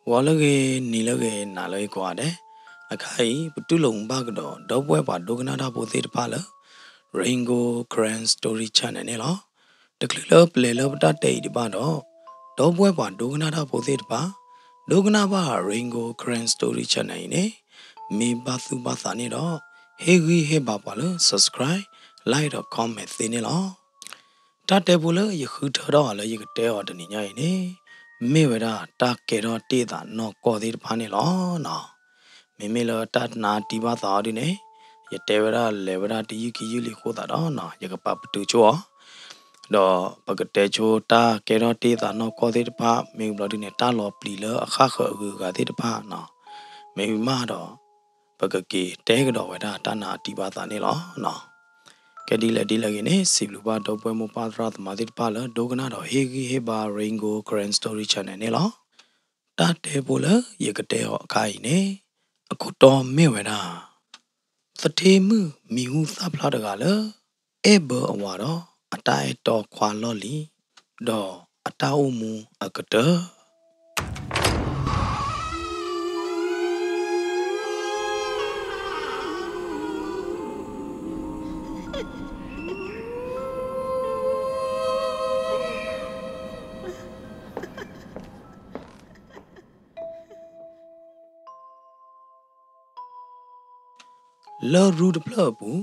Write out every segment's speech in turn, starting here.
ဂီၤလၢအဂ့ၤ, နံၤလၢအဂ့ၤ, နၤလၢအဂ့ၤကိးဂၤဒဲး, အခါအံၤ ပတူၢ်လိာ်မုာ်ဘၣ်ကဒီး ဒီပုၢ်ဝဲၢ်ပှၤဒိကနၣ်တၢ်ဖိသ့ၣ်တဖၣ်လၢ Rain Gold Karen Story Channel န့ၣ်လီၤ. တချုးလၢပလဲၤလၢပတၢ်တဲအံၤဒံးဘၣ်ဒီး, ဒီပုၢ်ဝဲၢ်ပှၤဒိကနၣ်တၢ်ဖိသ့ၣ်တဖၣ် ဒိကနၣ်ဘၣ် Rain Gold Karen Story Channel အံၤန့ၣ် မ့ၢ်ဘၣ်သူၣ်ဘၣ်သးန့ၣ်ဒီး ဟ့ၣ်ဂံၢ်ဟ့ၣ်ဘါပှၤလၢ subscribe, like ဒီး comment သ့န့ၣ်လီၤ. တၢ်တဲဖိလၢယဃုထၢထီၣ်အီၤလၢယကတဲအီၤတနံၤညါအံၤန့ၣ် မ့ၢ်ဝဲဒၣ်တၢ်ကဲထီၣ်တ့ၢ်သးနီၢ်ကီၢ်သ့ၣ်တဖၣ်န့ၣ်လီၤ. မ့မ့ၢ်လၢတၢ်နါတံၢ်ဘၣ်သးအီၤဒုန့ၣ် ယတဲဝဲဒၣ်လဲၤဝဲဒၣ်တယုၢ်ခံယုၢ်လံအဃိသတးဒီး ယကပာ်ပတုာ်ဆိအီၤ, ဒီးပကတဲဆိတၢ်ကဲထီၣ်တ့ၢ်သးနီၢ်ကီၢ်သ့ၣ်တဖၣ် မ့ၢ်ဘျီဒုန့ၣ် တၢ်လီၤပျံၤလၢအဃၣ်ဃၢၤအဂုၤအဂၤသ့ၣ်တဖၣ် မ့ၢ်မးဒီး ပကက့ၤတဲကဒီးဝဲဒၣ်တၢ်နါတံၢ်ဘၣ်သးန့ၣ်လီၤ. ကဲဒ်လဲၣ်ဒ်လဲၣ်ဂ့ၤန့ၣ် စံးဘျုးဘၣ်ဒီပုၢ်ဝဲၢ်မိၢ်ပၢ်သရၣ်သမါသ့ၣ်တဖၣ်လၢဒိကနၣ်ဒီးဟ့ၣ်ဂံၢ်ဟ့ၣ်ဘါ Rain Gold Karen Story Channel န့ၣ်လီၤ. တၢ်တဲဖိလၢယကတဲအီၤအခါအံၤန့ၣ် အခိၣ်တီမ့ၢ်ဝဲဒၣ် သထ့မုၣ်မံၤဟူသၣ်ဖျါတဂၤလၢ အဲၣ်ဘၢအဝၤဒီးအတၢ်အဲၣ်တီခွါလီၢ်လံၤ ဒီးအတၢ်အိၣ်မူအကတၢၢ် လၢရူတဖျၢၣ်အပူၤ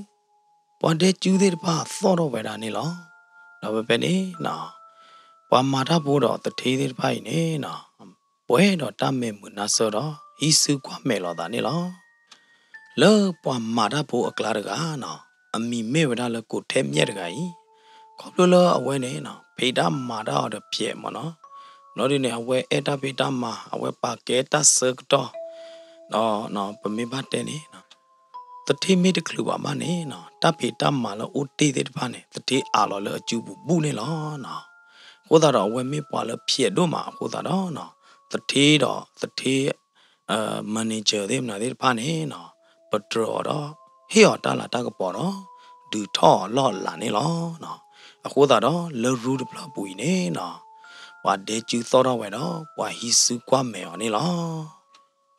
ပှၤဒဲကၠူသ့ၣ်တဖၣ်သီၣ်ထီၣ်ဝဲဒၣ်န့ၣ်လီၤ. ဒီးဖဲဖဲန့ၣ် ပှၤမၤတၢ်ဖိဒီးသထ့သ့ၣ်တဖၣ်အံၤန့ၣ် ပှဲၤဒီးတၢ်မဲာ်မုာ်နါစၢၤဒီး ဟံးစုကွၢ်မဲာ်လိာ်သးန့ၣ်လီၤ. လၢပှၤမၤတၢ်ဖိအကျါတဂၤ အမံၤမ့ၢ်ဝဲဒၣ်လၢကိးထဲမျဲၣ်တဂၤအံၤ, ခီဖျိလၢအဝဲန့ၣ် ဖံးတၢ်မၤတၢ်အီၤဒီးဖျဲးမ့ၢ်နီၤ, ဘျီဒုန့ၣ် အဝဲအဲၣ်တၢ်ဖံးတၢ်မၤ အဝဲပာ်ကဲတၢ်ဆၢကတီၢ်, ဒီးပမ့ၢ်ဘၣ်တဲန့ၣ် သထ့မ့ၢ်တချုးဘၣ်ဘၣ်န့ၣ် တၢ်ဖံးတၢ်မၤလၢအိၣ်တ့ၢ်သ့ၣ်တဖၣ်န့ၣ် သထ့အးလီၤလၢအစုပူၤဘူးန့ၣ်လီၤ. အဃိသတးဒီးအဝဲမ့ၢ်ပှၤလၢဖျဲးဒိၣ်မးအဃိသတးဒီး သထ့ဒီးသထ့ manager သ့ၣ်မနုၤသ့ၣ်တဖၣ်န့ၣ် ပတြၢၤအီၤဒီး ဟ့ၣ်အီၤတၢ်လၤတၢ်ကပီၤဒီး ဒုးထီၣ်အီၤလီၢ်အလၤန့ၣ်လီၤ. အဃိသတးဒီးလၢရူတဖျၢၣ်ပူၤအံၤန့ၣ် ပှၤဒဲကၠူသီၣ်ထီၣ်ဝဲဒီး ပှၤဟံးစုကွၢ်မဲာ်အီၤန့ၣ်လီၤ.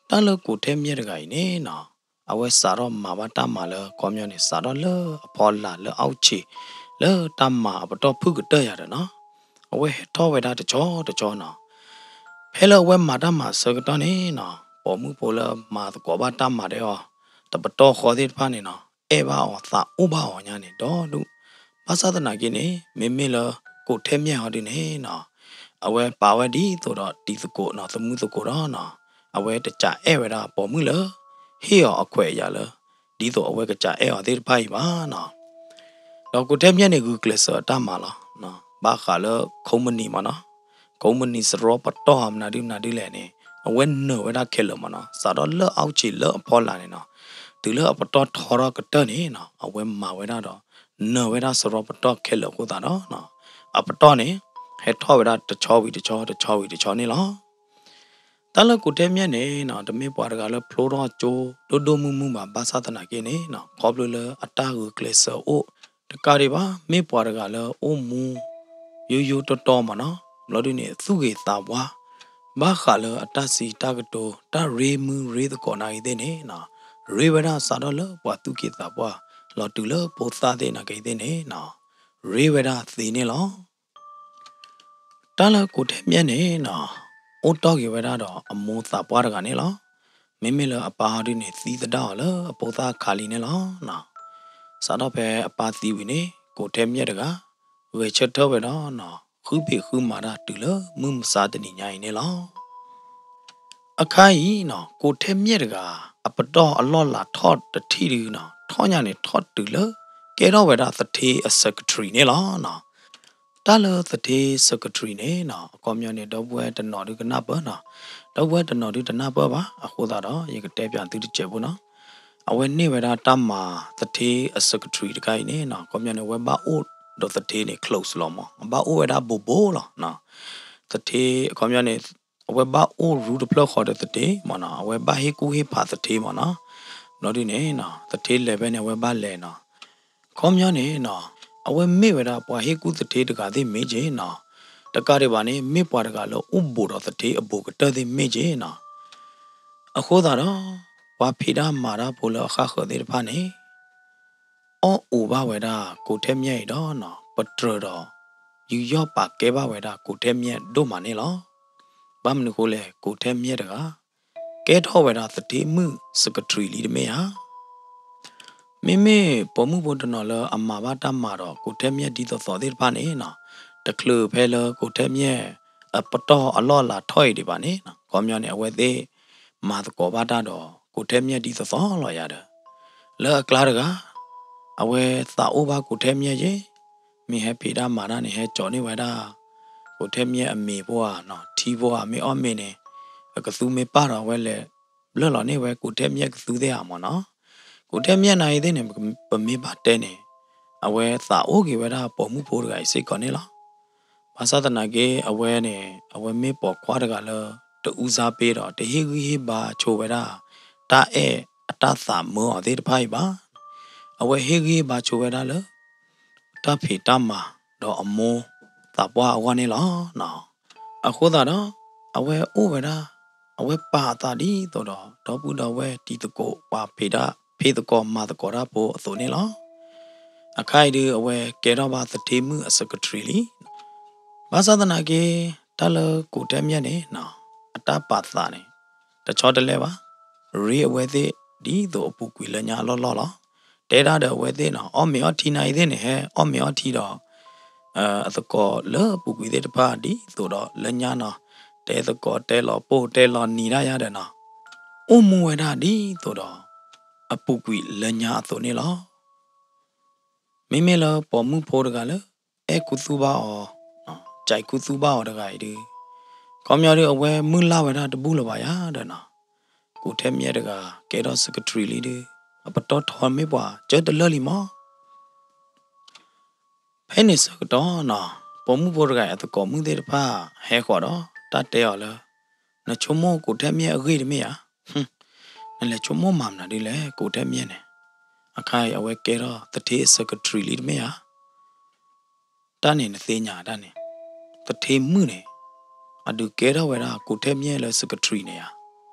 တၢ်လၢကိးထဲမျဲၣ်တဂၤအံၤန့ၣ် အဝဲစးထီၣ်မၤဘၣ်တၢ်မၤလၢ ခီပညီန့ၣ် စးထီၣ်လၢအဖီလာ်လၢအဝ်ဆံး လၢတၢ်မၤအပတီၢ်ဖုၣ်ကတၢၢ်ယၤဒီးနီၤ, အဝဲဟဲထီၣ်ဝဲဒၣ်တဆီတဆီနီၤ. ဖဲလၢအဝဲမၤတၢ်မၤအဆၢကတီၢ်န့ၣ်နီၤ ပိာ်မုၣ်ဖိလၢမၤသကိးဘၣ်တၢ်မၤဒဲအီၤ တပတီၢ်ဃီသ့ၣ်တဖၣ်န့ၣ်နီၤ အဲၣ်ဘၣ်အီၤသးအိၣ်ဘၣ်အီၤညါန့ၣ်ဒီဒူၣ်, ဘၣ်ဆၣ်သနာ်က့န့ၣ် မ့မ့ၢ်လၢကိးထဲမျဲၣ်ဟီဒုန့ၣ်နီၤ အဝဲပာ်ဝဲဒ်သိးဒီးတံၤသကိးနီၤ သမူသကိးဒီးနီၤ အဝဲတစးအဲၣ်ဝဲဒၣ်ပိာ်မုၣ်လၢ ဟ့ၣ်အီၤအခွဲးအယာ်လၢ ဒ်သိးအဝဲကစးအဲၣ်အီၤသ့ၣ်တဖၣ်အံၤဘၣ်နီၤ. ဒီးကိးထဲမျဲၣ်န့ၣ် ဂုာ်ကျဲးစၢးအတၢ်မၤလီၤ. ဘၣ်ဃးလၢ company မ့ၢ်နီၤ, company စရီပတီၢ်မနုၤဒုမနုၤဒုလဲၣ်န့ၣ် အဝဲနၢၤဝဲဒၣ်ခဲလၢာ်မ့ၢ်နီၤ, စးထီၣ်လၢအဝ်ဆံးလၢအဖီလာ်န့ၣ်နီၤ, တုၤလၢအပတီၢ်ထီထီၣ်ကတၢၢ်န့ၣ်နီၤ အဝဲမၤဝဲဒၣ်ဒီး နၢၤဝဲဒၣ်စရီပတီၢ်ခဲလၢာ်အဃိသတးဒီး အပတီၢ်န့ၣ် ဟဲထီၣ်ဝဲဒၣ်တဆီဝံၤတဆီ တဆီဝံၤတဆီန့ၣ်လီၤ. တၢ်လၢကိးထဲမျဲၣ်န့ၣ်နီၤ တမ့ၢ်ပှၤတဂၤလၢဖျိထီၣ်ကၠိဒိၣ်ဒိၣ်မုၢ်မုၢ်ဘၣ်, ဘၣ်ဆၣ်သနာ်က့န့ၣ်နီၤ ခီဖျိလၢအတၢ်ဂုာ်ကျဲးစၢးအိၣ်တကးဒံးဘၣ် မ့ၢ်ပှၤတဂၤလၢအိၣ်မူ ယိယိတီတီမ့ၢ်နီၤ, ဘျီဒုန့ၣ် သူၣ်ဂ့ၤသးဝါ ဘၣ်ဃးလၢအတၢ်စံးတၢ်ကတိၤ တၢ်ရ့မုၢ်ရ့သကိးနာ်ဂ့ၤသ့ၣ်န့ၣ်နီၤ ရ့ဝဲဒၣ်စးထီၣ်လၢပှၤသူၣ်က့သးပှၢ် လီၤတုၤလၢဖိသၣ်သ့ၣ်နာ်ဂ့ၤသ့ၣ်န့ၣ်နီၤ ရ့ဝဲဒၣ်သ့န့ၣ်လီၤ. တၢ်လၢကိးထဲမျဲၣ်န့ၣ်နီၤ အိၣ်တီၢ်က့ၤဝဲဒၣ်ဒီးအမိၢ်သးပှၢ်တဂၤန့ၣ်လီၤ. မ့မ့ၢ်လၢအပၢ်ဟီဒုန့ၣ် သံသဒၣ်အီၤလၢအဖိသၣ်အခါလံန့ၣ်လီၤ. စးထီၣ်ဖဲအပၢ်သံဝံၤန့ၣ် ကိးထဲမျဲၣ်တဂၤ ဂဲၤဆၢထၢၣ်ဝဲဒီးနီၤ ဃုဖံးဃုမၤတၢ်တုၤလၢမုၢ်မဆါတနံၤညါအံၤန့ၣ်လီၤ. အခါအံၤနီၤ ကိးထဲမျဲၣ်တဂၤ အပတီၢ်အလီၢ်လၤထီၣ်တထံၣ်ဒုနီၤ ထီၣ်ညါန့ၣ် ထီၣ်တုၤလၢ ကဲထီၣ်ဝဲဒၣ်သထ့အ secretary န့ၣ်လီၤ. တၢ်လၢသထ့ secretary န့ၣ်နီၤ အခီပညီန့ၣ် ဒီပုၢ်ဝဲၢ်တနီၤဒုကနၢ်ပၢၢ်နီၤ, ဒီပုၢ်ဝဲၢ်တနီၤဒုတနၢ်ပၢၢ်ဘၣ် အဃိသတးဒီး ယကတဲပၠးသုတစဲးဖိနီၤ. အဝဲန့ၢ်ဝဲဒၣ်တၢ်မၤသထ့အ secretary တခါအံၤန့ၣ်နီၤ အခီပညီန့ၣ် အဝဲဘၣ်အိၣ်ဒီးသထ့န့ၣ် close လီၤမး ဘၣ်အိၣ်ဝဲဒၣ်ဘိးဘိးလီၤ. သထ့အခီပညီန့ၣ် အဝဲဘၣ်အိၣ်ရူတဖျၢၣ်ဃီဒီးသထ့မ့ၢ်နီၤ, အဝဲဘၣ်ဟ့ၣ်ကူၣ်ဟ့ၣ်ဖးသထ့မ့ၢ်နီၤ. ဘျီဒုန့ၣ်နီၤ သထ့လဲၤဖဲန့ၣ် အဝဲဘၣ်လဲၤနီၤ. ခီပညီန့ၣ်နီၤ အဝဲမ့ၢ်ဝဲဒၣ်ပှၤဟ့ၣ်ကူၣ်သထ့တဂၤသ့ၣ်မ့ၢ်က့နီၤ, တကးဒံးဘၣ်န့ၣ် မ့ၢ်ပှၤတဂၤလၢအိၣ်ဘူးဒီးသထ့အဘူးကတၢၢ်သ့ၣ်မ့ၢ်က့နီၤ. အဃိသတးဒီး ပှၤဖံးတၢ်မၤတၢ်ဖိလၢအဃၣ်ဃၢၤသ့ၣ်တဖၣ်န့ၣ် အီၣ်အူးဘၣ်ဝဲဒၣ်ကိးထဲမျဲၢ်အံၤဒီးနီၤ ပတြၢၤဒီး ယူးယီၣ်ပာ်ကဲဘၣ်ဝဲဒၣ်ကိးထဲမျဲၢ်ဒိၣ်မးန့ၣ်လီၤ. ဘၣ်မနုၤဃိလဲၣ် ကိးထဲမျဲၢ်တဂၤ ကဲထီၣ်ဝဲဒၣ်သထ့မုၣ် secretary လံတမ့ၢ်ဧါ. မ့မ့ၢ်ပိာ်မုၣ်ဖိတနီၤလၢအမၤဘၣ်တၢ်မၤဒီးကိးထဲမျဲၢ်ဒ်သိးသိးသ့ၣ်တဖၣ်န့ၣ်နီၤ တချုးဖဲလၢကိးထဲမျဲၢ်အပတီၢ်အလီၢ်အလၤထီၣ်အံၤဒံးဘၣ်န့ၣ်နီၤ ခီပညီန့ၣ် အဝဲသ့ၣ်မၤသကိးဘၣ်တၢ်ဒီးကိးထဲမျဲၢ်ဒ်သိးသိးလီၤယၤဒီး လၢအကျါတဂၤ အဝဲသးအိၣ်ဘၣ်ကိးထဲမျဲၢ်ယ့ၣ် မ့ၢ်ဟဲဖံးတၢ်မၤတၢ်န့ၣ် ဟဲကၠီၤန့ၢ်ဝဲဒၣ် ကိးထဲမျဲၢ်အမ့ၤဖိဧါနီၤ ထံဖိဧါ မ့ၢ်အီၣ်မ့ၤန့ၣ် အကသူမ့ၢ်ပၢ်ဒီးအဝဲလဲၤဘျၢၣ်လီၤန့ၢ်ဝဲကိးထဲမျဲၢ်ကသူသ့ၣ်ဧါမ့ၢ်နီၤ. ကိးထဲမျဲၢ်နၤအံၤသ့ၣ်န့ၣ် ပမ့ၢ်ဘၣ်တဲန့ၣ် အဝဲသးအိၣ်က့ၤဝဲဒၣ်ပိာ်မုၣ်ဖိတဂၤအံၤစ့ၢ်ကီးန့ၣ်လီၤ. ဘၣ်ဆၣ်သနာ်က့ အဝဲန့ၣ် အဝဲမ့ၢ်ပိာ်ခွါတဂၤလၢ တအူစါပ့ဒီး တဟ့ၣ်ဂံၢ်ဟ့ၣ်ဘါဆိဝဲဒၣ် တၢ်အဲၣ်အတၢ်သးမၢအီၤသ့ၣ်တဖၣ်အံၤဘၣ်. အဝဲဟ့ၣ်ဂံၢ်ဟ့ၣ်ဘါဆိဝဲဒၣ်လၢ တၢ်ဖံးတၢ်မၤဒီးအမိၢ်သးပှၢ်အဂီၢ်န့ၣ်လီၤ. အဃိသတးဒီး အဝဲအိၣ်ဝဲဒၣ် အဝဲပာ်အသးဒ်သိးဒီး ဒီပုၢ်ဒီဝဲၢ်တံၤသကိး ပှၤဖံးတၢ် ဖံးသကိးမၤသကိးတၢ်ဖိအသိးန့ၣ်လီၤ. အခါအံၤဒုး အဝဲကဲထီၣ်ဘၣ်သထ့မုၣ်အ secretary လံ. ဘၣ်ဆၣ်သနာ်က့ တၢ်လၢကိးထဲမျဲၢ်န့ၣ်နီၤ အတၢ်ပာ်သးန့ၣ် တဆီတလဲဘၣ်. ရ့အဝဲသ့ၣ်ဒ်သိးအပူၤကွံာ်လၢညါအလီၢ်လီၢ်လီၤ. တဲဒၣ်ဒီးအဝဲသ့ၣ်နီၤ အီၣ်မ့ၤအီထံနၤအံၤသ့ၣ်န့ၣ် ဟဲအီၣ်မ့ၤအီထံဒီး အသကိးလၢအပူၤကွံာ်သ့ၣ်တဖၣ်ဒ်သိးဒီးလၢညါနီၤ တဲသကိးတဲလီၤပိၢ်တဲလီၤနံၤတၢ်ယါဒီးနီၤ အိၣ်မူဝဲဒၣ်ဒ်သိးဒီး အပူၤကွံာ်လၢညါအသိးန့ၣ်လီၤ. မ့မ့ၢ်လၢပိာ်မုၣ်ဖိတဂၤလၢ အဲၣ်ခူသူၣ်ဘၣ်အီၤ, ကၠဲးခူသူၣ်ဘၣ်အီၤတဂၤအံၤဒုး, ခီပညီဒုး အဝဲမုၢ်လၢ်ဝဲဒၣ်တဘူၣ်လၢၤဘၣ်ယၤဒီးနီၤ, ကိးထဲမ့ၢ်တဂၤ ကဲထီၣ် secretary လံဒုး, အပတီၢ်ထီမ့ၢ်ပှၤကၢတလၢာ်လံမး. ဖဲန့ၣ်ဆၢကတီၢ်နီၤ, ပိာ်မုၣ်ဖိတဂၤအံၤအသကိးမုၣ်သ့ၣ်တဖၣ်ဟဲဃီၤဒီး တၢ်တဲအီၤလၢ နဆိကမိၣ်ကိးထဲမ့ၢ်အဂ့ၢ်တမ့ၢ်ဧါ. နလဲၤဆိကမိၣ်မၤမနုၤဒ်လဲၣ် ကိးထဲမ့ၢ်န့ၣ်, အခါအံၤအဝဲကဲထီၣ်သထ့ secretary လံတမ့ၢ်ဧါ. တၢ်န့ၣ်နသ့ၣ်ညါတၢ်န့ၣ်, သထ့မုၣ်န့ၣ် အဒုးကဲထီၣ်ဝဲဒၣ်ကိးထဲမ့ၢ်လၢ secretary န့ၣ်ဧါ.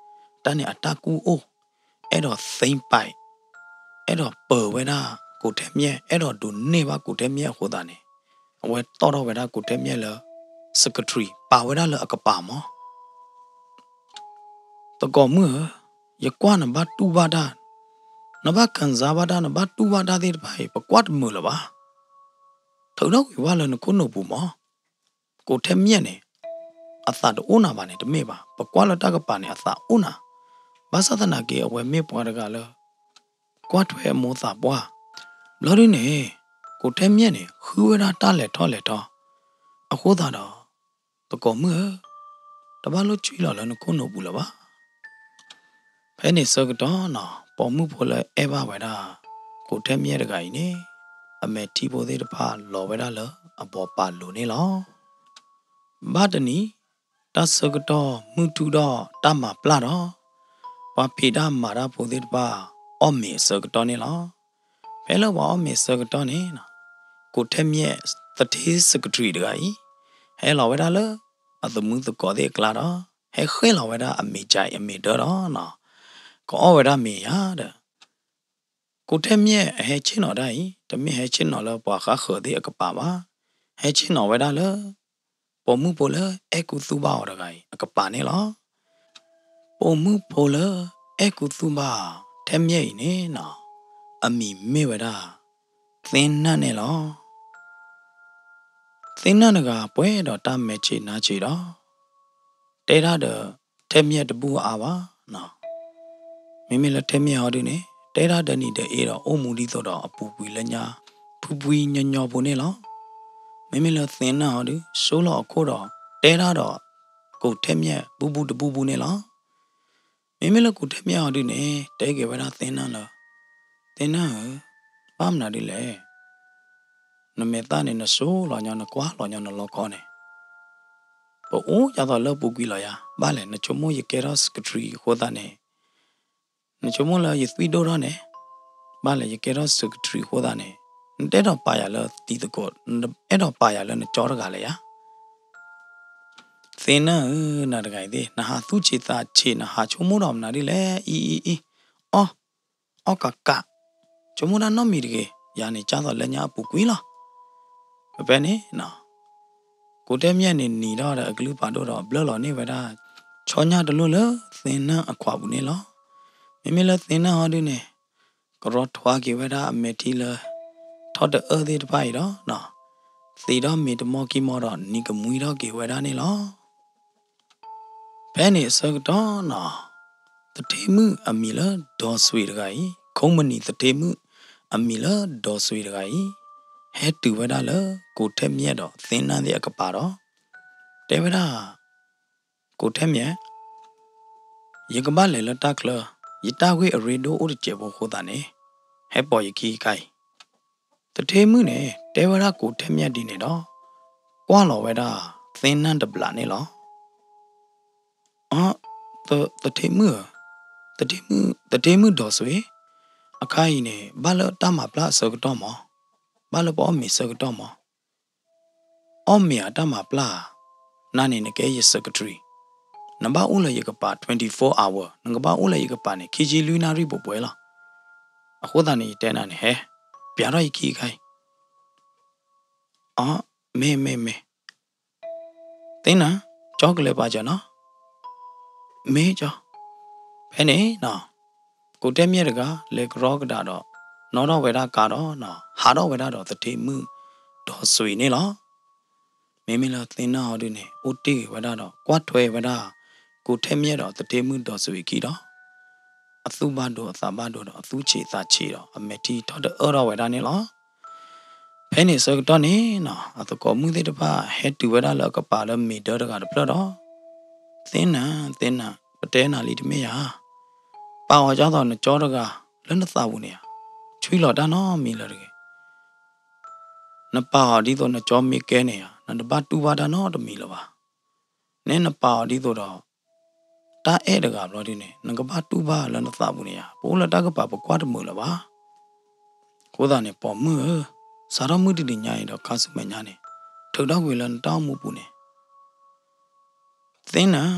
တၢ်န့ၣ်အတၢ်ကူၣ်အိၣ်, အဲၣ်ဒိးသ့ပာ်, အဲၣ်ဒိးပၢၤဝဲဒၣ်ကိးထဲမ့ၢ်, အဲၣ်ဒိးဒိးန့ၢ်ဘၣ်ကိးထဲမ့ၢ်အဃိသတးန့ၣ်, အဝဲတီၣ်ထီၣ်ဝဲဒၣ်ကိးထဲမ့ၢ်လၢ secretary ပာ်ဝဲဒၣ်လၢအကပၤမး. သကိးမုၣ်ဧၢ, ယကွၢ်နဘၣ်တူၢ်ဘၣ်တၢ်, နဘၣ်ခံစားဘၣ်တၢ်, နဘၣ်တူၢ်ဘၣ်တၢ်သ့ၣ်တဖၣ်အံၤ ပကွၢ်တမုာ်လၢၤဘၣ်. ထုးထီၣ်ကွံာ်ဘၣ်လၢနခိၣ်နူာ်ပူၤမး. ကိးထဲမ့ၢ်န့ၣ် အသးတအိၣ်နၤဘၣ်န့ၣ်တမ့ၢ်ဘၣ်, ပကွၢ်လၢတၢ်ကပၤန့ၣ် အသးအိၣ်နၤ. ဘၣ်ဆၣ်သနာ်က့ အဝဲမ့ၢ်ပှၤတဂၤလၢ ကွၢ်ထွဲအမိၢ်သးပှၢ်, ဘျီဒုန့ၣ် ကိးထဲမ့ၢ်န့ၣ် ဃုဝဲဒၣ်တၢ်လဲၤထီၣ်လဲၤထီ, အဃိသတးဒီး သကိးမုၣ်ဧၢ, တဘၣ်လိၣ်ဆွံလီၤလၢနခိၣ်နူာ်ပူၤလၢၤဘၣ်. ဖဲန့ၣ်ဆၢကတီၢ်နီၤ, ပိာ်မုၣ်ဖိလၢအဲၣ်ဘၣ်ဝဲဒၣ် ကိးထဲမ့ၢ်တဂၤအံၤန့ၣ်, အမဲာ်ထံဖိသ့ၣ်တဖၣ်လီၤဝဲဒၣ်လၢအဘီပာ်လိၤန့ၣ်လီၤ. ဘၣ်တနံၤ, တၢ်ဆၢကတီၢ်မုၢ်ထူၣ်ဒီးတၢ်မၤပျၢ်ဒီး, ပှၤဖံးတၢ်မၤတၢ်ဖိသ့ၣ်တဖၣ် အီၣ်မ့ၤအဆၢကတီၢ်န့ၣ်လီၤ. ဖဲလၢပှၤအီၣ်မ့ၤအဆၢကတီၢ်န့ၣ်, ကိးထဲမ့ၢ်သထ့ secretary တဂၤအံၤ, ဟဲလီၤဝဲဒၣ်လၢအသမူသကိးသ့ၣ်အကျါဒီး, ဟဲဃ့ၣ်လီၤဝဲဒၣ်အမ့ၤကၠဲးအမ့ၤဒၢဒီး, ကအီၣ်ဝဲဒၣ်မ့ၤယါဒီး ကိးထဲမ့ၢ်အဟဲဆ့ၣ်နီၤတၢ်အံၤ, တမ့ၢ်ဟဲဆ့ၣ်နီၤလၢပှၤဃါဃၢၤသ့ၣ်အကပၤဘၣ်. ဟဲဆ့ၣ်နီၤဝဲဒၣ်လၢ ပိာ်မုၣ်ဖိလၢအဲၣ်ကူသူၣ်ဘၣ်အီၤတဂၤအံၤအကပၤန့ၣ်လီၤ. ပိာ်မုၣ်ဖိလၢအဲၣ်ကူသူၣ်ဘၣ်ထဲမ့ၢ်အံၤန့ၣ်နီၤ, အမံၤမ့ၢ်ဝဲဒၣ် သ့ၣ်နၢၣ်န့ၣ်လီၤ. သ့ၣ်နၢၣ်တဂၤပှဲၤဒီးတၢ်မဲာ်ဆ့ၣ်နါဆ့ၣ်ဒီး တဲတၢ်ဒီးထဲမ့ၢ်တဘူၣ်အါဘၣ်. မ့မ့ၢ်လၢထဲမ့ၢ်ဟီဒုန့ၣ် တဲတၢ်ဒီးနံၤဒီးအ့ဒီးအိၣ်မူဒ်သိးဒီးအပူၤကွံာ်လၢညါ ဖှံဖှံညီညီဖိန့ၣ်လီၤ. မ့မ့ၢ်လၢသ့ၣ်နၢၣ်ဟီဒု ဆိလီၤအခိၣ်ဒီး တဲတၢ်ဒီး ကိးထဲမ့ၢ်ဘူၣ်ဘူၣ်တဘူၣ်ဘူၣ်န့ၣ်လီၤ. မ့မ့ၢ်လၢကိးထဲမ့ၢ်ဟီဒုန့ၣ် တဲက့ၤဝဲဒၣ်သ့ၣ်နၢၣ်လၢ သ့ၣ်နၢၣ်ဧၢ, ဘၣ်မနုၤဒ်လဲၣ်. နမဲာ်သၣ်န့ၣ် နဆိလီၤညီ နကွၢ်လီၤညီနလီခီန့ၣ် ပအိၣ်ယၤသိးလၢပူၤကွံာ်လီၤယၤ. ဘၣ်လဲၣ် နဆိကမိၣ်ယကဲထီၣ် secretary အဃိသတးန့ၣ် နဆိကမိၣ်လၢယသွံၣ်ဒိၣ်ထီၣ်န့ၣ်, ဘၣ်လဲၣ် ယကဲထီၣ် secretary အဃိသတးန့ၣ် နတအဲၣ်ဒိးပာ်ယၤလၢတံၤသကိး, နအဲၣ်ဒိးပာ်ယၤလၢနကၠီတဂၤလၢၤယၤ. သ့ၣ်နၢၣ်ဧၢ, နၤတဂၤအံၤသ့ၣ် နဟးသူၣ်ဆံးသးဆံး နဟးဆိကမိၣ်ဒီးမနုၤဒ်လဲၣ်, အံၤအံၤအံၤ, အီၣ်, အီၣ်ကးကး, ဆိကမိၣ်တၢ်နီတမံၤတဂ့ၤ, ယၤန့ၣ် ကၢ်သိးလၢညါအပူၤကွံာ်လီၤ. ဖဲန့ၣ် ကိးထဲမၠဲၣ်န့ၣ် နံၤထီၣ်ဒီးအကလုၢ်ဖးဒိၣ်ဒီး ဘျၢလီၤန့ၢ်ဝဲဒၣ် ဆီညၣ်တလိၣ်လၢသ့ၣ်နၢၣ်အခွးပူၤန့ၣ်လီၤ. မ့မ့ၢ်လၢသ့ၣ်နၢၣ်ဟီဒုန့ၣ် ကရီထွါက့ၤဝဲဒၣ်အမဲာ်ထံလၢ ထီၣ်တအၢၣ်သ့ၣ်တဖၣ်အံၤဒီး သံးဒီးမ့ၤတမီၢ်ကံၢ်မီၢ်ဒီး နံၤကမှံထီၣ်က့ၤဝဲဒၣ်န့ၣ်လီၤ. ဖဲန့ၣ်အဆၢကတီၢ်န့ၣ် သထ့မုၣ်အမံၤလၢဒီးစွံးတဂၤအံၤ, ခိမနံၤသထ့မုၣ်အမံၤလၢဒီးစွံးတဂၤအံၤ ဟဲတုၤဝဲဒၣ်လၢကိးထဲမၠဲၣ်ဒီးသ့ၣ်နၢၣ်သ့ၣ်အကပၤဒီး တဲဝဲဒၣ်, ကိးထဲမၠဲၣ်, ယကဘၣ်လဲၤလၢတၢ်ချၢ, ယတၢ်ဂ့ၢ်အရ့ဒိၣ်အိၣ်တစဲးဖိအဃိသတးန့ၣ် ဟဲပိာ်ယခံခါအံၤ. သထ့မုၣ်န့ၣ် တဲဝဲဒၣ်ကိးထဲမၠဲၣ်ဒ်န့ၣ်ဒီး ကွၢ်လီၤဝဲဒၣ်သ့ၣ်နၢၣ်တဘျးန့ၣ်လီၤ. အ သထ့မုၣ်ဧၢ, သထ့မုၣ်, သထ့မုၣ်ဒီးစွံး, အခါအံၤန့ၣ် ဘၣ်လၢတၢ်မၤပျၢ်အဆၢကတီၢ်မး, ဘၣ်လၢပအီၣ်မ့ၤဆၢကတီၢ်မး. အီၣ်မ့ၤအတၢ်မၤပျၢ်ဧါ, နၤန့ၣ်နကဲယ secretary, နဘၣ်အိၣ်လၢယကပၤ twenty-four hour, နကဘၣ်အိၣ်လၢယကပၤန့ၣ် ခံဆံလွံၢ်နၣ်ရံၣ်ပှဲၤပှဲၤလီၤ. အဃိသတးန့ၣ် ယတဲနၤန့ၣ် ဟဲ, ပျးထီၣ်ယခံခါအံၤ. အ မ့ၢ်မ့ၢ်မ့ၢ် သ့ၣ်နၢၣ်, ကၠီကလဲၤပာ်စၢၤနီၤ, မ့ၢ်ကၠီ. ဖဲန့ၣ် ကိးထဲမၠဲၣ်တဂၤ လဲၤကရီကဒါဒီး နီၣ်ထီၣ်ဝဲဒၣ်ကါဒီး ဟးထီၣ်ဝဲဒၣ်ဒီးသထ့မုၣ်ဒီးစွံးန့ၣ်လီၤ. မ့မ့ၢ်လၢသ့ၣ်နၢၣ်ဟီဒုန့ၣ် အိၣ်တ့ၢ်ဂ့ၤဝဲဒၣ်ဒီး ကွၢ်ထွဲဝဲဒၣ် ကိးထဲမၠဲၣ်ဒီးသထ့မုၣ်ဒီးစွံးအခံဒီး အသူၣ်ဘၣ်ဒိအသးဘၣ်ဒိဒီး အသူၣ်ဆံးသးဆံးဒီး အမဲာ်ထံထီၣ်တအၢၣ်ထီၣ်ဝဲဒၣ်န့ၣ်လီၤ. ဖဲန့ၣ်အဆၢကတီၢ်န့ၣ် အသကိးမုၣ်သ့ၣ်တဖၣ် ဟဲတုၤဝဲဒၣ်လၢအကပၤလၢမ့ၤဒၢတဂၤတဖျၢၣ်ဒီး, သ့ၣ်နၢၣ်, သ့ၣ်နၢၣ်, ပတဲနၤလံတမ့ၢ်ဧါ, ပာ်အီၤကၢ်သိးနကၠီတဂၤလၢနသးပူၤန့ၣ်ဧါ, ဆွံလီၤတၢ်နီတမံၤလၢၤတဂ့ၤ. နပာ်အီၤဒ်သိးနကၠီမ့ၢ်ကဲန့ၣ်ဧါ, နတဘၣ်တူၢ်ဘၣ်တၢ်နီတမံၤလၢၤဘၣ်. နဲနပာ်အီၤဒ်သိးဒီး တၢ်အဲၣ်တဂၤဘျီဒုန့ၣ် နကဘၣ်တူၢ်ဘၣ်လၢနသးပူၤန့ၣ်ဧါ, ပအိၣ်လၢတၢ်ကပၤပကွၢ်တမုာ်လၢၤဘၣ်. အဃိသတးန့ၣ် ပိာ်မုၣ်ဧၢ, စးထီၣ်မုၢ်တနံၤညါအံၤဒီးခါဆူမဲာ်ညါန့ၣ် ထုးထီၣ်ကွံာ်လၢနတၢ်အိၣ်မူပူၤန့ၣ် သ့ၣ်နၢၣ်,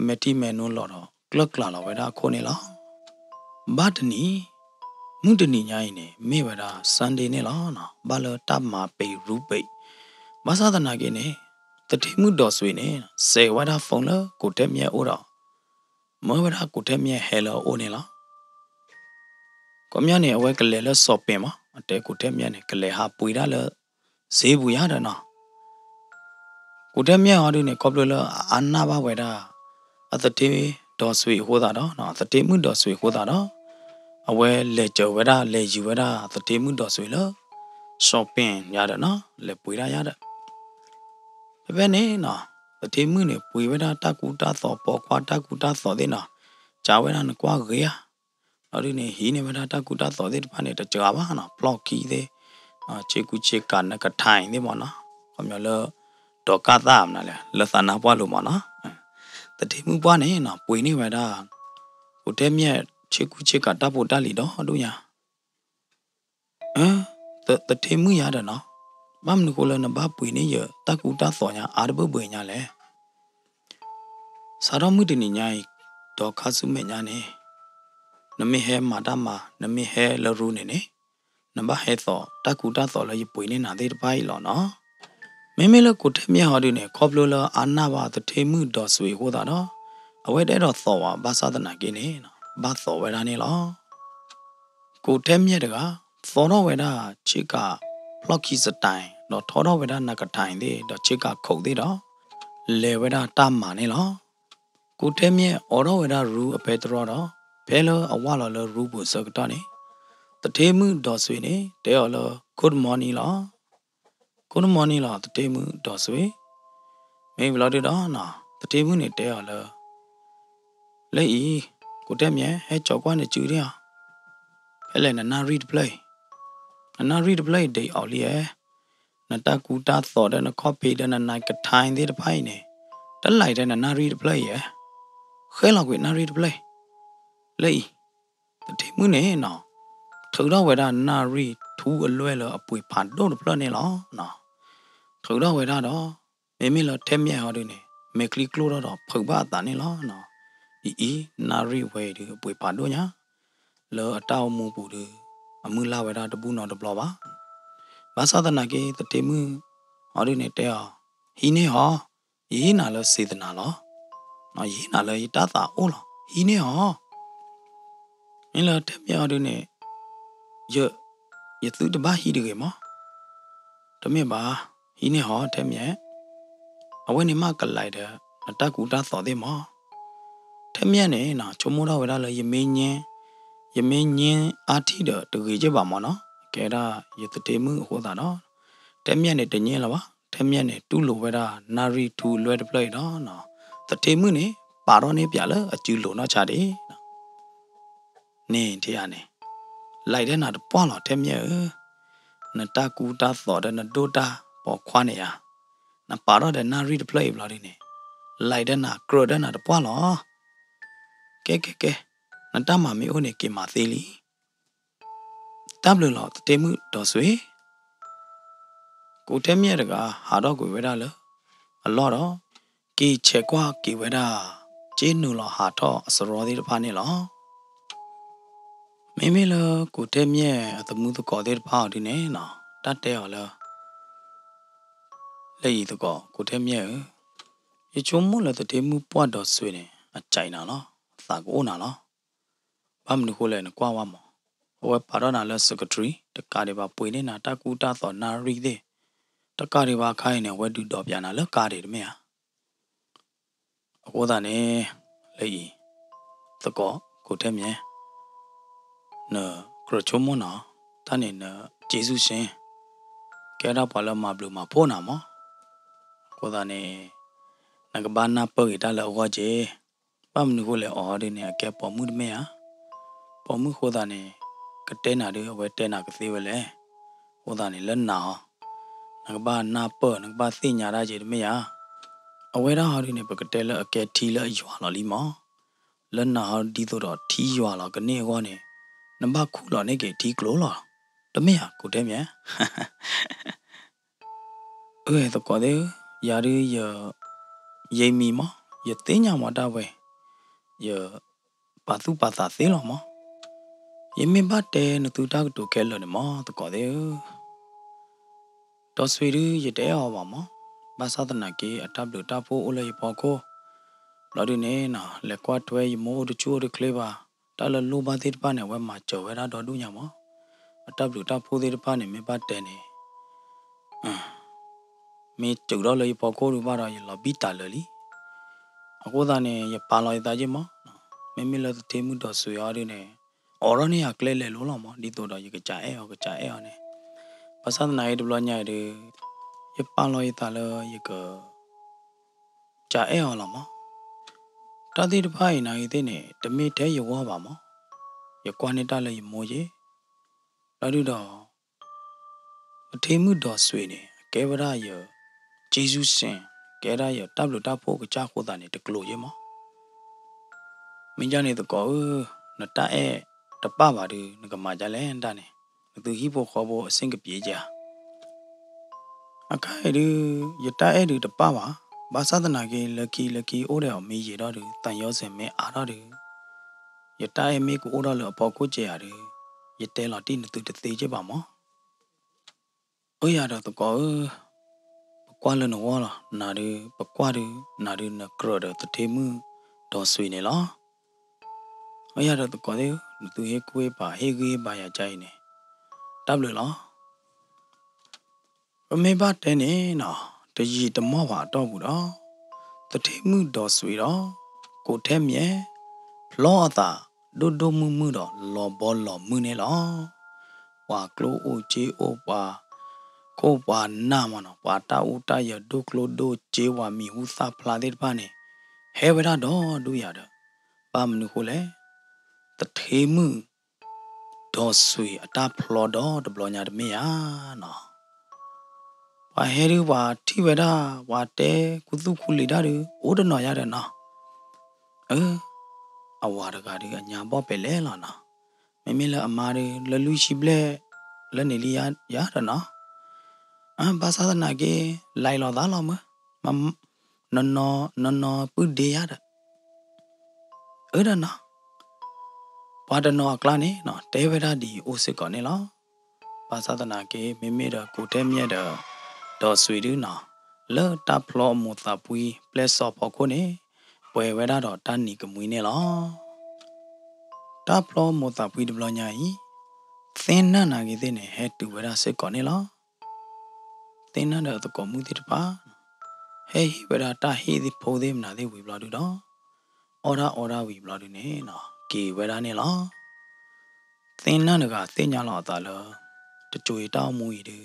မဲာ်ထံမဲာ်နိလီၤဒီး ကျၢၢ်ကျးလီၤဝဲဒၣ်အခိၣ်န့ၣ်လီၤ. ဘၣ်တနံၤ, မုၢ်တနံၤညါအံၤန့ၣ် မ့ၢ်ဝဲဒၣ် Sunday န့ၣ်လီၤ. ဘၣ်လၢတၢ်မၤပံၤရူပံၤ, ဘၣ်ဆၣ်သနာ်က့န့ၣ် သထ့မုၣ်ဒီးစွံးန့ၣ် စဲးဝဲဒၣ် phone လၢကိးထဲမၠဲၣ်အအိၣ်ဒီး မၢဝဲဒၣ်ကိးထဲမၠဲၣ်ဟဲလၢအအိၣ်န့ၣ်လီၤ. ခီပညီန့ၣ် အဝဲကလဲၤလၢစီၤပ့ၤမး, အတဲကိးထဲမၠဲၣ်န့ၣ် ကလဲၤဟးပှ့ၤဒၣ်လၢ စ့ပူၤယါဒီးနီၤ. ကိးထဲမၠဲၣ်ဟီဒုန့ၣ် ခီဖျိလၢအအါနၢ်ဘၣ်ဝဲဒၣ် အသထ့ဒီးစွံးအဃိသတးဒီး သထ့မုၣ်ဒီးစွံးအဃိသတးဒီး အဝဲလဲၤစၢၤဝဲဒၣ် လဲၤယံၤဝဲဒၣ်သထ့မုၣ်ဒီးစွံးလၢ စီၤပ့ၤယါဒီးနီၤ လဲၤပှ့ၤဒၣ်ယါဒီး ဖဲဖဲန့ၣ်နီၤ သထ့မုၣ်န့ၣ် ပှ့ၤဝဲဒၣ်တၢ်ကူတၢ်သိး ပိာ်ခွါတၢ်ကူတၢ်သိးသ့ၣ်နီၤ စံးဝဲဒၣ်နကွၢ်ဂ့ၤဧါ. လီၤဒုန့ၣ် ဟံးန့ၢ်ဝဲဒၣ်တၢ်ကူတၢ်သိးသ့ၣ်တဖၣ်န့ၣ် တစှၤဘၣ်နီၤ ဖျီၣ်ခံသ့ၣ် ဆ့ကူဆ့ကၤ နကထါသ့ၣ်မ့ၢ်နီၤ ခီပညီလၢ ဒီးကၢ်သၣ်မနုၤလဲၣ် လၢသးနါပှၢ်လိၤမ့ၢ်နီၤ သထ့မုၣ်ပှၢ်န့ၣ်နီၤ ပှ့ၤန့ၢ်ဝဲဒၣ် ကိးထဲမၠဲၣ် ဆ့ကူဆ့ကၤ တၢ်ဖိတၢ်လံၤဒီဒူၣ်ညါ အၢ သထ့မုၣ်ယါဒီးနီၤ ဘၣ်မနုၤဃိလၢနဘၣ်ပှ့ၤန့ၢ်ယတၢ်ကူတၢ်သိးညါ အါတဘၢၣ်ဘၢၣ်ညါလဲၣ်. စးထီၣ်မုၢ်တနံၤညါအံၤ ဒီးခါဆူမဲာ်ညါန့ၣ် နမ့ၢ်ဟဲမၤတၢ်မၤ နမ့ၢ်ဟဲလၢရူန့ၣ်န့ၣ် နဘၣ်ဟဲသိးတၢ်ကူတၢ်သိးလၢယပှ့ၤန့ၢ်နၤသ့ၣ်တဖၣ်အံၤလီၤနီၤ. မ့မ့ၢ်လၢကိးထဲမၠဲၣ်ဟီဒုန့ၣ် ခီဖျိလၢအါနၢ်ဘၣ်သထ့မုၣ်ဒီးစွံးအဃိသတးဒီး အဝဲတအဲၣ်ဒိးသိးဘၣ် ဘၣ်ဆၣ်သနာ်က့န့ၣ် ဘၣ်သိးဝဲဒၣ်န့ၣ်လီၤ. ကိးထဲမၠဲၣ်တဂၤ သိးထီၣ်ဝဲဒၣ်ဆ့ကၤ ဖျီၣ်ခံစတၢ် ဒီးထီထီၣ်ဝဲဒၣ်နကထါသ့ၣ် ဒီးဆ့ကၤခိးသ့ၣ်ဒီး လဲၤဝဲဒၣ်တၢ်မၤန့ၣ်လီၤ. ကိးထဲမၠဲၣ်အိးထီၣ်ဝဲဒၣ်ရူအပဲတြီဒီး ဖဲလၢအဝၢ်လီၤလၢရူပူၤအဆၢကတီၢ်န့ၣ် သထ့မုၣ်ဒီးစွံးန့ၣ် တဲအီၤလၢ Good morning လီၤ. Good morning လီၤ သထ့မုၣ်ဒီးစွံး မ့ၢ်ဝံၤလီၤဒုဒီး သထ့မုၣ်န့ၣ်တဲအီၤလၢ လၢအံၤ ကိးထဲမၠဲၣ် ဟဲကၠီၤကွၢ်နစုဒံးဧါ. ဖဲလဲၣ်နနၣ်ရံၣ်တဖျၢၣ်အံၤ နနၣ်ရံၣ်တဖျၢၣ်အံၤဒံးအီၤလံဧါ. နတၢ်ကူတၢ်သိးဒီးနခီၣ်ဖံးဒီးနနကထါသ့ၣ်တဖၣ်အံၤန့ၣ် တလၢ်ထဲနနၣ်ရံၣ်တဖျၢၣ်အံၤဧါ. ဃဲလီၤကွံာ်နၣ်ရံၣ်တဖျၢၣ်အံၤ လၢအံၤ သထ့မုၣ်န့ၣ်နီၤ ထုးထီၣ်ဝဲဒၣ်နၣ်ရံၣ်ထူအလွဲၢ်လၢအပှ့ၤဖးဒိၣ်တဖျၢၣ်န့ၣ်လီၤ. ထုးထီၣ်ဝဲဒၣ်ဒီး မ့မ့ၢ်လၢထဲမၠဲၣ်ဟီဒုန့ၣ် မဲာ်ချံကျိၣ်ထီၣ်ဒီးဖုးဘၣ်အသးန့ၣ်လီၤ. အံၤအံၤ နၣ်ရံၣ်ဝဲအံၤဒုး အပှ့ၤဖးဒိၣ်ညါ လၢအတၢ်အိၣ်မူပူၤဒုး အမုၢ်လၢ်ဝဲဒၣ်တဘူၣ်နီတဘျီဘၣ်. ဘၣ်ဆၣ်သနာ်က့ သထ့မုၣ်အီၤဒုးန့ၣ်တဲအီၤ, ဟံးန့ၢ်အီၤ, ယဟ့ၣ်နၤလၢစံးသနာ်လီၤ. ယဟ့ၣ်နၤလၢယတၢ်သးအိၣ်လီၤ. ဟံးန့ၢ်အီၤ. မ့ၢ်လၢထဲမ့ၢ်အီၤဒုးန့ၣ် ယသုတဘၣ်ဟံးတဂ့ၤမး. တမ့ၢ်ဘၣ်, ဟံးန့ၢ်အီၤထဲမ့ၢ်. အဝဲန့ၣ်မးကလဲၤဒီး နတၢ်ကူတၢ်သိးသ့ၣ်မး. ထဲမ့ၢ်န့ၣ် ဆိကမိၣ်ထီၣ်ဝဲဒၣ်လၢ ယမ့ၢ်ညဲ ယမ့ၢ်ညဲအါထံၣ်ဒီးတဂ့ၤက့ဘၣ်မးနီၤ, ကဲဒၣ်ယသထ့မုၣ်အဃိသတးဒီး ထဲမ့ၢ်န့ၣ်တညဲလၢၤဘၣ်. ထဲမ့ၢ်န့ၣ် တူၢ်လိာ်ဝဲဒၣ်နၣ်ရံၣ်ထူလွဲတဖျၢၣ်အံၤဒီး သထ့မုၣ်န့ၣ် ပာ်ထီၣ်န့ၢ်ပၠးလၢအစုလိၤနီၢ်ဆါဒံး န့ၣ်ထံၣ်ဧါန့ၣ်, လဲၤဒၣ်နၤတပှၢ်လီၤ ထဲမ့ၢ်ဧၢ, နတၢ်ကူတၢ်သိးဒီးနဒိၣ်တၢ်ပိာ်ခွါန့ၣ်ဧါ, နပာ်ထီၣ်ဒီးနၣ်ရံၣ်တဖျၢၣ်အံၤဘျီဒုးန့ၣ်, လဲၤဒၣ်နၤကြၢးဒၣ်နၤတပှၢ်လီၤ. ကဲကဲကဲ, နတၢ်မၤမ့ၢ်အိၣ်န့ၣ် က့ၤမၤသ့လံ. တၢ်ဘျုးလီၤ သထ့မုၣ်ဒီးစွ့. ကိးထဲမ့ၢ်တဂၤ ဟးထီၣ်ကွံာ်ဝဲဒၣ်လၢအလီၢ်ဒီး က့ၤဆဲးကွၢ်က့ၤဝဲဒၣ် က့နုာ်လီၤဟးထီၣ်အစရီသ့ၣ်တဖၣ်န့ၣ်လီၤ. မ့မ့ၢ်လၢကိးထဲမ့ၢ်အသမူသကိးသ့ၣ်တဖၣ်အီၤဒုးန့ၣ်နီၤ, တၢ်တဲအီၤလၢ လၢအံၤသကိး ကိးထဲမ့ၢ်ဧၢ, ယဆိကမိၣ်လၢသထ့မုၣ်ပှၢ်ဒီးစွ့န့ၣ် အကနၤလီၤ, အသးကအိၣ်နၤလီၤ. ဘၣ်မနုၤဃိလဲၣ် နကွၢ်ဝဲမး, အဝဲပာ်ထီၣ်နၤလၢ secretary တကးဒံးဘၣ် ပှ့ၤန့ၢ်နၤတၢ်ကူတၢ်သိးနၣ်ရံၣ်သ့ၣ်, တကးဒံးဘၣ်အခါအံၤန့ၣ် အဝဲဒုးဒိးပၠးနၤလၢကါဒံးတမ့ၢ်ဧါ. အဃိသတးန့ၣ် လၢအံၤ သကိး ကိးထဲမ့ၢ် နကြၢးဆိကမိၣ်နၤ, တၢ်န့ၣ်န ကျေးဇူးရှင် ကဲဒၣ်ပှၤလၢမၤဘျုးမၤဖှိၣ်နၤမး. အဃိသတးန့ၣ် နကဘၣ်နၢ်ပၢၢ်က့ၤတၢ်လၢအဂီၢ်က့ၤ. ဘၣ်မနုၤဃိလဲၣ် အီၤဒုးန့ၣ် အကဲပိာ်မုၣ်တမ့ၢ်ဧါ. ပိာ်မုၣ်အဃိသတးန့ၣ် ကတဲနၤဒုး အဝဲတဲနၤကသ့ဝဲလဲၣ်. အဃိသတးန့ၣ် လၢနၤအီၤ နကဘၣ်နၢ်ပၢၢ် နကဘၣ်သ့ၣ်ညါတၢ်က့ၤတမ့ၢ်ဧါ. အဝဲဒၣ်အီၤဒုးန့ၣ် ပကတဲလၢအကဲထံလၢအယွၤလီၤလံမး. လၢနၤအီၤဒ်သိးဒီးထံယွၤလီၤကန့ၢ်အဂီၢ်န့ၣ် နဘၣ်ခူၣ်လီၤန့ၢ်က့ၤထံကျိလီၤ. တမ့ၢ်ဧါ ကိးထဲမ့ၢ် အၢ သကိးသ့ၣ်ဧၢ, ယၤဒုးယ ယံာ်မံၤမး, ယသ့ၣ်ညါမးတၢ်ဝဲ, ယပာ်သူၣ်ပာ်သးသ့လီၤမး. ယမ့ၢ်ဘၣ်တဲနသုတၢ်ကတိၤခဲလၢာ်န့ၣ်မး သကိးသ့ၣ်ဧၢ, ဒီးစွ့ဒုး ယတအဲၣ်အီၤဘၣ်မး, ဘၣ်ဆၣ်သနာ်က့ အတၢ်ဘျုးတၢ်ဖှိၣ်အိၣ်လၢယဖီခိၣ်, ဘျီဒုးန့ၣ် လဲၤကွၢ်ထွဲယမိၢ်အိၣ်တဆူၣ်အိၣ်တချ့ဘၣ်, တၢ်လၢလိၣ်ဘၣ်သ့ၣ်တဖၣ်န့ၣ် အဝဲမၤစၢၤဝဲဒၣ်ဒီဒူၣ်ညါမး, အတၢ်ဘျုးတၢ်ဖှိၣ်သ့ၣ်တဖၣ်န့ၣ် မ့ၢ်ဘၣ်တဲန့ၣ် မ့ၢ်စူးထီၣ်လၢယဖီခိၣ်ဒုးဘၣ်ဒီး ယလီၤဘံၣ်တၢ်လၢာ်လံ. အဃိသတးန့ၣ် ယပာ်လီၤယသးယ့ၢ်မး, မ့မ့ၢ်လၢသထ့မုၣ်ဒီးစွ့အီၤဒုးန့ၣ် အိးထီၣ်န့ၢ်ယၤကျဲလဲၤလိၤလီၤမး, ဒ်သိးဒီးယကစၢ်အဲၣ်အီၤ ကစၢ်အဲၣ်အီၤန့ၣ်, ဘၣ်ဆၣ်သနာ်က့တဘျီညါအံၤဒုး ယပာ်လီၤယသးလၢယက ကစၢ်အဲၣ်အီၤလီၤမး. တၢ်သ့ၣ်တဖၣ်အံၤနာ်ဂ့ၤသ့ၣ်န့ၣ် တမ့ၢ်ထဲယဂီၢ်ဘၣ်မး, ယကွၢ်န့ၢ်တၢ်လၢယမိၢ်ယ့ၢ်, လီၤဒုးဒီး သထ့မုၣ်ဒီးစွ့န့ၣ် အကဲဝဲဒၣ်ယ ကျေးဇူးရှင်, ကဲဒၣ်ယတၢ်ဘျုးတၢ်ဖှိၣ်ကစၢ်အဃိသတးန့ၣ် တကျိၤယ့ၢ်မး. မ့ၢ်ဒ်န့ၣ်သကိးဧၢ, နတၢ်အဲၣ်တပၣ်ဘၣ်ဒီး နကမၤဒ်လဲၣ်ဒၣ်န့ၣ်, နသုဟံၣ်ဖိဃီဖိအဆ့ၣ်ကပံးက့ၤဧါ. အခါအံၤဒုး ယတၢ်အဲၣ်ဒုးတပၣ်ဘၣ်, ဘၣ်ဆၣ်သနာ်က့ လၢခံလၢခံအိၣ်ဒီးအီၤမ့ၢ်ယံာ်ထီၣ်ဒုး သံယောဇဉ်မ့ၢ်အါထီၣ်ဒုး ယတၢ်အဲၣ်မ့ၢ်ကအိၣ်ထီၣ်လၢအဖီခိၣ်ကဲဧါဒုး ယတဲလီၤတံၢ်နသုတသ့က့ဘၣ်မး. အိၣ်ယၤဒီးသကိးဧၢ, ပကွၢ်လၢနဂီၢ်လီၤ, နၤဒုး ပကွၢ်ဒုး နၤဒုးနကြၢးဒီးသထ့မုၣ်ဒီးစွ့န့ၣ်လီၤ. အိၣ်ယၤဒီးသကိးသ့ၣ်ဧၢ, နသုဟ့ၣ်ကူၣ်ဟ့ၣ်ပာ် ဟ့ၣ်ဂံၢ်ဟ့ၣ်ဘါယၤကါအံၤန့ၣ် တၢ်ဘျုးလီၤ. ပမ့ၢ်ဘၣ်တဲန့ၣ်နီၤ, တယံာ်တမီၢ်ဘၣ်အတီၢ်ပူၤဒီး သထ့မုၣ်ဒီးစွ့ဒီး ကိးထဲမ့ၢ် ဖျီအသး ဒိၣ်ဒိၣ်မုၢ်မုၢ်ဒီး လီၤဘီလီၤမုၢ်န့ၣ်လီၤ. ပှၤကျိၣ်အိၣ်စ့အိၣ် ပှၤခိၣ်ပှၤနၢ်မးနီၤ, ပှၤတၢ်အိၣ်တၢ်ယၢၤဒိၣ်ကျိၣ်ဒိၣ်စ့ ပှၤမံၤဟူသၣ်ဖျါသ့ၣ်တဖၣ်န့ၣ် ဟဲဝဲဒၣ်ဒီဒူၣ်ယၤဒီး ဘၣ်မနုၤဃိလဲၣ်, သထ့မုၣ် ဒီးစွ့အတၢ်ဖျီဒီတဘျီညါတမ့ၢ်ဧါနီၤ. ပှၤဟဲဒုး ပှၤထံၣ်ဝဲဒၣ် ပှၤတဲခူသူၣ်ခူလံာ်ဒၣ်ဒုး အိၣ်တနီၤယါဒီးနီၤ. အၢ အဝၤတဂၤဒုးအညါဘီၣ်ပဲာ်လဲၣ်လီၤနီၤ. မ့မ့ၢ်လၢအမါဒုး လၢလွံၢ်ဆံဘျဲၣ် လၢန့ၣ်လံယါဒီးနီၤ. ဘၣ်ဆၣ်သနာ်က့ လဲၤလီၤသးလီၤမး, နီၢ်နီၢ် နီၢ်နီၢ်ပုၢ်ဒ့ယၤဒီး အၢဒီးနီၤ ပှၤတနီၤအကျါန့ၣ်နီၤ တဲဝဲဒၣ်ဒ်အံၤအိၣ်စ့ၢ်ကီးန့ၣ်လီၤ. ဘၣ်ဆၣ်သနာ်က့ မ့မ့ၢ်ဒီးကိးထဲမြဲဒီး ဒီးစွံးဒုနီၤ လၢတၢ်ဖျီအမိၢ်သးဖှံပျဲၢ်စီၤဖီခိၣ်န့ၣ် ပှဲၤဝဲဒၣ်ဒီးတၢ်နံၤကမှံန့ၣ်လီၤ. တၢ်ဖျီအမိၢ်သးဖှံတဘျီညါအံၤ သ့ၣ်နၢ်နာ်က့ၤသ့ၣ်န့ၣ် ဟဲတုၤဝဲဒၣ်စ့ၢ်ကီးန့ၣ်လီၤ. သ့ၣ်နၢ်ဒီးအသကိးမုၣ်သ့ၣ်တဖၣ် ဟဲဟ့ၣ်ဝဲဒၣ်တၢ်ဟ့ၣ်သ့ၣ်ဖိသ့ၣ်မနုၤသ့ၣ်ဝံၤဘျီဒုဒီး အီၣ်ဒၣ်အီဒၣ်ဝံၤဘျီဒုန့ၣ်နီၤ က့ၤဝဲဒၣ်န့ၣ်လီၤ. သ့ၣ်နၢ်တဂၤသ့ၣ်ညါလီၤအသးလၢ တစိၤအံၤတၢ်အိၣ်မူအံၤဒု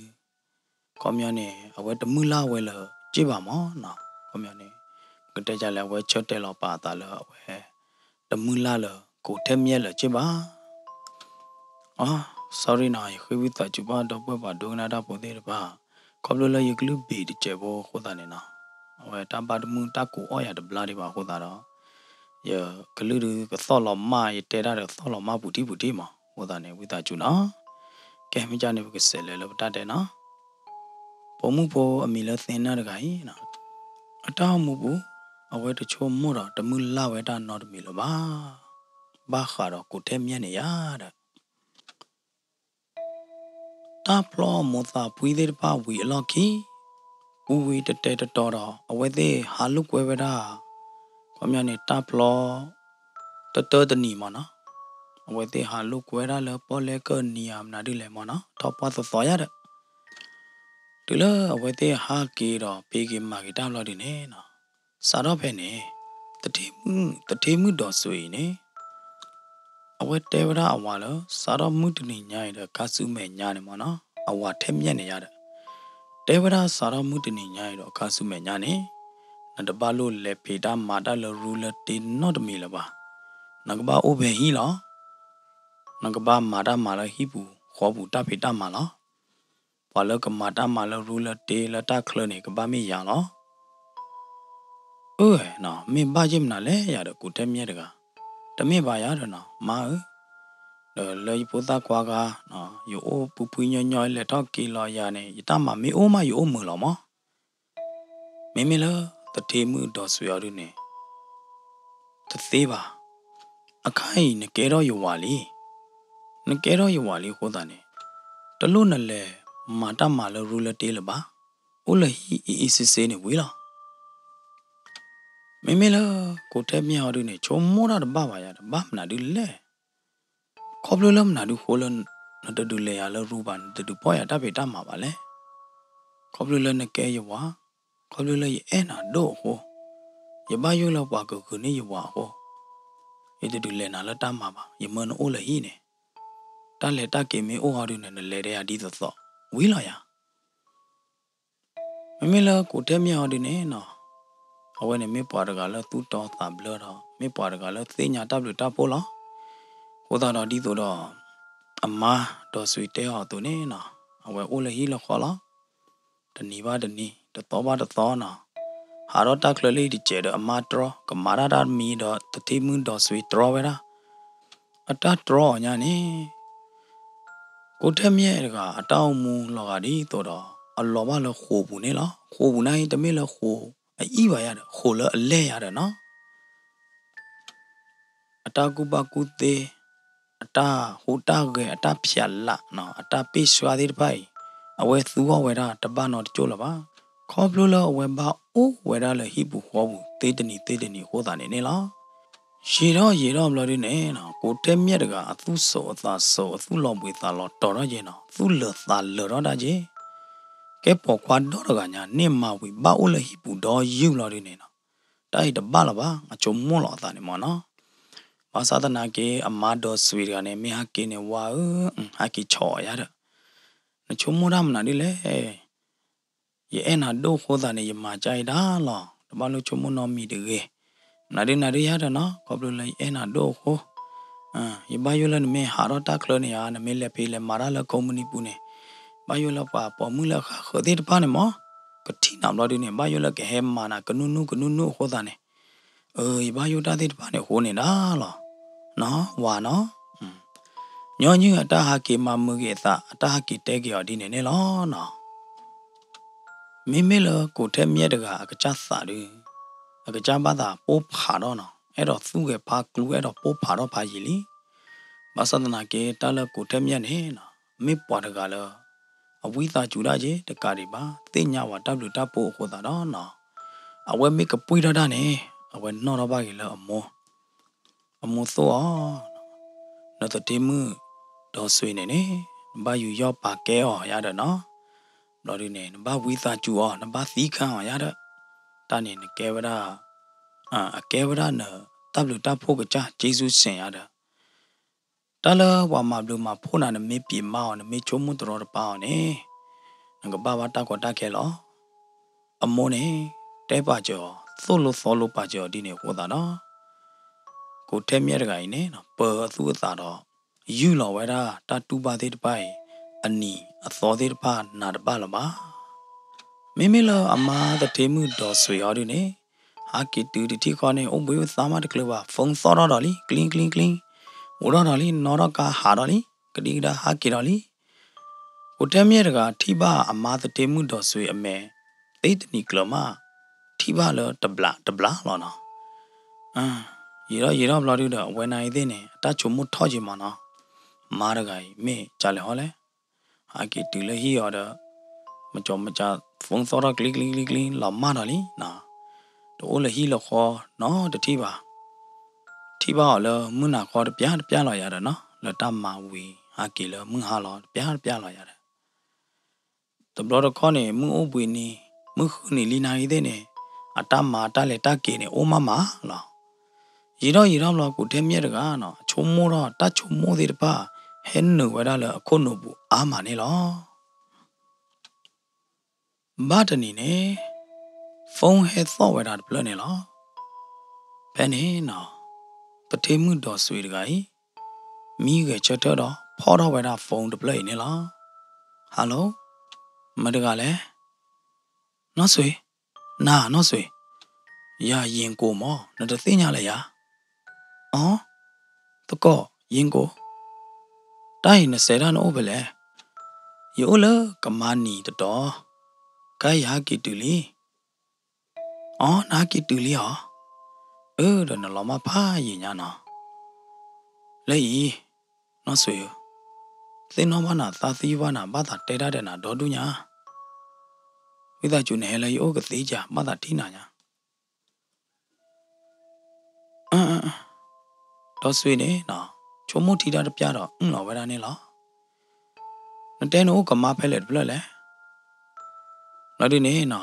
ခီပညီန့ၣ် အဝဲတမုၢ်လၢ်ဝဲလၢၤစ့ၢ်ဘၣ်မးနီၤ. ခီပညီန့ၣ် ပကတဲဒ်လဲၣ် အဝဲဆၢတဲာ်လီၤပာ်အသးလၢအဝဲ တမုၢ်လၢ်လၢၤကိးထဲမြဲလၢၤစ့ၢ်ဘၣ်. အ sorry နီၤ ယဃ့ဝံသးစူၤဘၣ်ဒီပုၢ်ဝဲၢ်ပှၤဒိကနၣ်တၢ်ဖိသ့ၣ်တဖၣ် ခီဖျိလၢယကလုၢ်ဘ့ၣ်တစဲးဖိအဃိသတးန့ၣ်နီၤ အဝဲတၢ်ဘၣ်တမုၢ်တၢ်ကိးအီၣ်ယၤတဘျါဒံးဘၣ်အဃိသတးဒီး ယကလုၢ်ဒုကသီၣ်လီၤမၢ် ယတဲတၢ်ဒီးကသီၣ်လီၤမၢ်ပူၤထံပူၤထံမး အဃိသတးန့ၣ် ဝံသးစူၤနီၤ. ကဲ မ့ၢ်ကန့ၣ် ပကစးလဲၤလၢပတၢ်တဲနီၤ. ပိာ်မုၣ်ဖိအမံၤလၢသ့ၣ်နၢ်တဂၤအံၤ အတၢ်အိၣ်မူပူၤ အဝဲတဆိကမိၣ်ဒီးတမုၢ်လၢ်ဝဲတၢ်နီတမံၤလၢၤဘၣ်. ဘၣ်ဃးဒီးကိးထဲမြဲန့ၣ်ယၤဒီး တၢ်ဖျီအမိၢ်သးဖှံသ့ၣ်တဖၣ်ဝံၤအလီၢ်ခံ ပူၤဝံၤတတဲာ်တတီၤဒီး အဝဲသ့ၣ်ဟးလိာ်ကွဲဝဲဒၣ် ခီပညီန့ၣ် တၢ်ဖျီ တတၢတနံၤမးနီၤ. အဝဲသ့ၣ်ဟးလိာ်ကွဲဒၣ်လၢပီၣ်လဲၣ်ကၢၢ်နံၤဧါ မနုၤဒ်လဲၣ်မးနီၤ ထီၣ်ပှၢ်သီသီယၤဒီး တုၤလၢအဝဲသ့ၣ်ဟးက့ၤဒီးဖံးက့ၤမၤက့ၤတၢ်ဘျီဒုန့ၣ်နီၤ စးထီၣ်ဖဲန့ၣ် သထ့မုၣ် သထ့မုၣ်ဒီးစွံးအံၤန့ၣ် အဝဲတဲဝဲဒၣ်အဝၤလၢ စးထီၣ်မုၢ်တနံၤညါအံၤဒီးခါဆူမဲာ်ညါန့ၣ်မးနီၤ အဝၤထဲမြဲန့ၣ်ယၤဒီး တဲဝဲဒၣ်စးထီၣ်မုၢ်တနံၤညါအံၤဒီးခါဆူမဲာ်ညါန့ၣ် နတဘၣ်လိၣ်လဲၤဖံးတၢ်မၤတၢ်လၢရူလၢတ့နီတမံၤလၢၤဘၣ်. နကဘၣ်အိၣ်ဖဲဟံၣ်လီၤ. နကဘၣ်မၤတၢ်မၤလၢဟံၣ်ပူၤဃီပူၤတၢ်ဖံးတၢ်မၤလီၤ. ပှၤလၢကမၤတၢ်မၤလၢရူလၢတ့လၢတၢ်ချၢန့ၣ် ကဘၣ်မ့ၢ်ယၤလီၤ. အၢ မ့ၢ်ဘၣ်ယ့ၢ်မနုၤလဲၣ်ယၤဒီးကိးထဲမြဲတဂၤ, တမ့ၢ်ဘၣ်ယၤဒီးနီၤ မါဧၢ, ဒီးလၢယဖိသၣ်ခွါဂၤ ယအိၣ်ပူၤဖှံညီညီ လဲၤထီၣ်က့ၤလီၤယၤန့ၣ် ယတၢ်မၤမ့ၢ်အိၣ်မး ယအိၣ်မုာ်လီၤမး. မ့မ့ၢ်လၢသထ့မုၣ်ဒီးစွံးအီၤဒုန့ၣ် တသ့ဘၣ်. အခါအံၤနကဲထီၣ်ယဝၤလံ. နကဲထီၣ်ယဝၤလံအဃိသတးန့ၣ် တလိၣ်နလဲၤမၤတၢ်မၤလၢရူလၢတ့လၢၤဘၣ်. အိၣ်လၢဟံၣ်အံၤအံၤစ့စ့န့ၣ်ဝံၤလီၤ. မ့မ့ၢ်လၢကိးထဲမြဲအီၤဒုန့ၣ် ဆိကမိၣ်တၢ်တဘၣ်ဘၣ်ယၤဒီး ဘၣ်မနုၤဒုလဲၣ်. ခီဖျိလၢမနုၤဒုဃိလၢ နတဒုးလဲၤယၤလၢရူဘၣ်, နတဒုးဖီၣ်ယၤတၢ်ဖံးတၢ်မၤဘၣ်လဲၣ်. ခီဖျိလၢနကဲယဝၤ, ခီဖျိလၢယအဲၣ်နၤဒိၣ်အဃိ, ယဘၣ်ယိၣ်လၢပှၤကဂုာ်န့ၢ်ယဝၤအဃိ, ယတဒုးလဲၤနၤလၢတၢ်မၤဘၣ်, ယမၢနအိၣ်လၢဟံၣ်န့ၣ်, တၢ်လဲၤတၢ်က့ၤမ့ၢ်အိၣ်အီၤဒုန့ၣ် နလဲၤဒီးယၤဒ်သိးသိးဝံၤလီၤယၤ. မ့မ့ၢ်လၢကိးထဲမြဲအီၤဒုန့ၣ်နီၤ, အဝဲန့ၣ်မ့ၢ်ပှၤတဂၤလၢသူၣ်တီသးဘျၢဒီး မ့ၢ်ပှၤတဂၤလၢသ့ၣ်ညါတၢ်ဘျုးတၢ်ဖှိၣ်လီၤ. အဃိသတးဒီးဒ်သိးဒီး အမါဒီးစွံးတဲအီၤအသိးန့ၣ်နီၤ, အဝဲအိၣ်လၢဟံၣ်လၢဃီလီၤ. တနံၤဘၣ်တနံၤ, တသီဘၣ်တသီနီၤ, ဟးထီၣ်တၢ်ချၢလၢအံၤတစဲးဒီးအမါတြီ, ကမၤတၢ်တၢ်တမံၤဒီးသထ့မုၣ်ဒီးစွံးတြီဝဲဒၣ်. အတၢ်တြီအီၤညါန့ၣ် ကိးထဲမြဲတဂၤ အတၢ်အိၣ်မူလီၤဂာ်ဒ်သိးဒီး အလီၤဘၣ်လၢဃိာ်ပူၤန့ၣ်လီၤ. ဃိာ်ပူၤန့ၣ်အံၤ တမ့ၢ်လၢဃိာ်အအံၣ်ဘၣ်ယၤဒီး ဃိာ်လၢအလဲၢ်ယၤဒီးနီၤ, အတၢ်ကူၣ်ဘၣ်ကူၣ်သ့, အတၢ်ဟူးတၢ်ဂဲၤ, အတၢ်ဖျးလး, အတၢ်ပ့ၢ်ဆှါသ့ၣ်တဖၣ်အံၤ အဝဲသူအီၣ်ဝဲဒၣ်တဘၣ်နီတကၠိၢ်လၢၤဘၣ်. ခီဖျိလၢအဝဲဘၣ်အိၣ်ဝဲဒၣ်လၢဟံၣ်ပူၤဃီပူၤ သ့တနံၤသ့တနံၤအဃိသတးန့ၣ်န့ၣ်လီၤ. ယံာ်ထီၣ်ယံာ်ထီၣ်ဘျီဒုန့ၣ် ကိးထဲမြဲတဂၤ အသူၣ်စိးအသးစိး အသူၣ်လီၤဘှံးသးလီၤတီၤထီၣ်က့ၤနီၤ, သူၣ်လၢာ်သးလၢာ်ထီၣ်ဒၣ်က့ၤ. ကဲပိာ်ခွါဒီတဂၤညါ န့ၢ်မၤဝံၤဘၣ်အိၣ်လၢဟံၣ်ပူၤဒီးယုၢ်ဘျီဒုန့ၣ်နီၤ, တၢ်အံၤတဘၣ်လၢၤဘၣ် အဆိကမိၣ်လီၤအသးန့ၣ်မးနီၤ. ဘၣ်ဆၣ်သနာ်က့ အမါဒီးစွံးတဂၤန့ၣ် မ့ၢ်ဟဲက့ၤန့ၣ် ဝါဧၢ, ဟဲက့ၤဆီၣ်ယၤဒီး နဆိကမိၣ်တၢ်မနုၤဒ်လဲၣ်. ယအဲၣ်နၤဒိၣ်အဃိသတးန့ၣ် ယမၤကါအံၤဒၣ်လီၤ. တဘၣ်လိၣ်ဆိကမိၣ်နီတမံၤတဂ့ၤ. မနုၤဒ်နၤဒ်ယၤဒီးနီၤ, ခီဖျိလၢယအဲၣ်နၤဒိၣ်အဃိ, ယဘၣ်ယိၣ်လၢနမ့ၢ်ဟးထီၣ်တၢ်ချၢန့ၣ်ဧါ, နမ့ၢ်လဲၤဖံးလဲၤမၤတၢ်လၢ company ပူၤန့ၣ်, ဘၣ်ယိၣ်လၢပှၤပိာ်မုၣ်လၢအဃၣ်ဃၢၤသ့ၣ်တဖၣ်န့ၣ်မး, ကထံၣ်နၤဘျီဒုန့ၣ် ဘၣ်ယိၣ်လၢကဟဲမၤနၤကနူၢ်နူၢ်ကနူၢ်နူၢ်အဃိသတးန့ၣ်, ယဘၣ်ယိၣ်တၢ်သ့ၣ်တဖၣ်န့ၣ်အဃိန့ၣ်ဒၣ်လီၤ. နီၤ, ဝၤနီၤ. ညီနုၢ်အတၢ်ဟးက့ၤမၤမုာ်က့ၤအသး, အတၢ်ဟးက့ၤတဲက့ၤအီၤဒ်န့ၣ်န့ၣ်လီၤနီၤ. မ့မ့ၢ်လၢကိးထဲမြဲတဂၤအကစၢ်သးဒု အကစၢ်ဘၣ်သးပိၢ်ဖးထီၣ်နီၤ, အဲၣ်ဒိးသူၣ်ဂဲၤဖးကျူ အဲၣ်ဒိးပိၢ်ဖးထီၣ်ဖးယံာ်လံ. ဘၣ်ဆၣ်သနာ်က့ တၢ်လၢကိးထဲမ့ၢ်န့ၣ်နီၤ, မ့ၢ်ပှၤတဂၤလၢ အဝံသးစူၤဒၣ်က့ၤတကးဒံးဘၣ်, သ့ၣ်ညါဝဲတၢ်ဘျုးတၢ်ဖှိၣ်အဃိသတးဒီးနီၤ, အဝဲမ့ၢ်ကပှံၢ်ထီၣ်တၢ်န့ၣ် အဝဲနီၣ်ထီၣ်ဘၣ်က့ၤလၢအမိၢ် အမိၢ်သိၣ်အီၤ, နသထ့မုၣ်ဒီးစွ့ၤန့ၣ်န့ၣ်, နဘၣ်ယူးယီၣ်ပာ်ကဲအီၤယါဒီးနီၤ, ဘျီဒုန့ၣ် နဘၣ်ဝံသးစူၤအီၤ, နဘၣ်သံခါအီၤယါဒီး, တၢ်န့ၣ်နကဲဝဲဒၣ်, အကဲဝဲဒၣ်နတၢ်ဘျုးတၢ်ဖှိၣ်ကစၢ် က့စူစ့ၣ်ယါဒီး တၢ်လၢပှၤမၤဘျုးမၤဖှိၣ်နၤ နမ့ၢ်ပျံၤမါအီၤ နမ့ၢ်ဆိကမိၣ်တရီတပါအီၤန့ၣ်, နကဘၣ်ဘၣ်တၢ်ကီတၢ်ခဲလီၤ. အမိၢ်န့ၣ် တဲပာ်စၢၤအီၤ သိၣ်လိသီလိပာ်စၢၤအီၤဒ်န့ၣ်အဃိသတးဒီး, ကိးထဲမ့ၢ်တဂၤအံၤန့ၣ် ပၢၤအသူၣ်အသးဒီး ယူၢ်လီၤဝဲဒၣ်တၢ်တူၢ်ဘၣ်သ့ၣ်တဖၣ်အံၤ အနံၤအသီသ့ၣ်တဖၣ်နးတဘၣ်လၢၤဘၣ်. မ့မ့ၢ်လၢအမါသထ့မုၣ်ဒီးစွ့ၤအီၤဒုန့ၣ်, ဟးက့ၤတုၤတထံၣ်ဃီန့ၣ် အိၣ်ဘှံးအိၣ်သါမးတချုးဘၣ်, ဖုန်းသီၣ်ထီၣ်ဒီးလံ, ကျံကျံကျံ, အိးထီၣ်ဒီးလံ, နီၣ်ထီၣ်ကါဟးဒီးလံ, ကဒံကဒါဟးက့ၤဒီးလံ. ကိးထဲမ့ၢ်တဂၤထံၣ်ဘၣ်အမါသထ့မုၣ်ဒီးစွ့ၤအမဲာ် သ့တနံၤကျၢၤမး, ထံၣ်ဘၣ်လၢတဘျးတဘျးလီၤနီၤ. ယံာ်ထီၣ်ယံာ်ထီၣ်ဘျီဒုဒီး အဝဲနၤအံၤသ့ၣ်န့ၣ် အတၢ်ဆိကမိၣ်ထီၣ်က့ၤမးနီၤ, မါတဂၤအံၤမ့ၢ်ကလဲၤဟီလဲၣ်. ဟးက့ၤတုၤလၢဟံၣ်အီၤဒီး မကီမက ဖုန်းသီၣ်ထီၣ်ကျံကျံကျံကျံ လီၤမၢ်ဒီးလံနီၤ, တအိၣ်လၢဟံၣ်လၢဃီနီတထံၣ်ဘၣ်. ထံၣ်ဘၣ်အီၤလၢမုၢ်နၤခီတပျၢ်တပျၢ်လီၤယၤဒီးနီၤ, လၢတၢ်မၤဝံၤဟးက့ၤလၢမုၢ်ဟါလီၤတပျၢ်တပျၢ်လီၤယၤဒီး တဘျီတခီၣ်န့ၣ် မုၢ်အိၣ်ဘှံးနံၤ, မုၢ်ဃုနံၤလံနၤအံၤသ့ၣ်န့ၣ်, အတၢ်မၤတၢ်လဲၤတၢ်က့ၤန့ၣ် အိၣ်မးမးလီၤ. ယံာ်ထီၣ်ယံာ်ထီၣ်ဘျီ ကိးထဲမ့ၢ်တဂၤနီၤ ဆိကမိၣ်ထီၣ်တၢ်ဆိကမိၣ်သ့ၣ်တဖၣ် ဟဲနုာ်ဝဲဒၣ်လၢအခိၣ်နူာ်ပူၤအါမးန့ၣ်လီၤ. ဘၣ်တနံၤန့ၣ် ဖုန်းဟဲသီၣ်ဝဲဒၣ်တဖျၢၣ်န့ၣ်လီၤ. ဖဲန့ၣ်နီၤ သထ့မုၣ်ဒီးစွ့ၤတဂၤအံၤ မံဂဲၤဆၢထၢၣ်ဒီးဖီၣ်ထီၣ်ဝဲဒၣ် phone တဖျၢၣ်အံၤန့ၣ်လီၤ. Hello, မတၤတဂၤလဲၣ်. နီၢ်စွ့ၤ, နၤနီၢ်စွ့ၤ, ယၤယ့ၣ်ကိၣ်မး နတသ့ၣ်ညါလၢၤယၤ. အီ, သကိး ယ့ၣ်ကိၣ်, တၢ်အံၤနစဲးတၢ်နအိၣ်ဖဲလဲၣ်. ယအိၣ်လၢကမါနံၤတတီၤ, ခဲအံၤယဟးက့ၤတုၤလံ. အီ, နဟးက့ၤတုၤလံအီၤ. အၢ ဒီးနလီၤမၢ်ဖးယံာ်ညါနီၤ. လၢအံၤ နီၢ်စွ့ၤဧၢ, သ့ၣ်နီၣ်ဘၣ်နၤ သးသယုၢ်ဘၣ်နၤ ဘၣ်သးတဲတၢ်ဒီးနၤဒီဒူၣ်ညါ, ဝံသးစူၤနဟဲလၢယအိၣ်ကသ့ဧါ ဘၣ်သးထံၣ်နၤညါ. ဒီးစွ့ၤန့ၣ် ဆိကမိၣ်ထံတၢ်တပျၢ်ဒီး အုၣ်လီၤဝဲဒၣ်န့ၣ်လီၤ. နတဲနအိၣ်ကမါဖဲလဲၣ်တဖျၢၣ်လဲၣ်. လီၤဒုန့ၣ်နီၤ,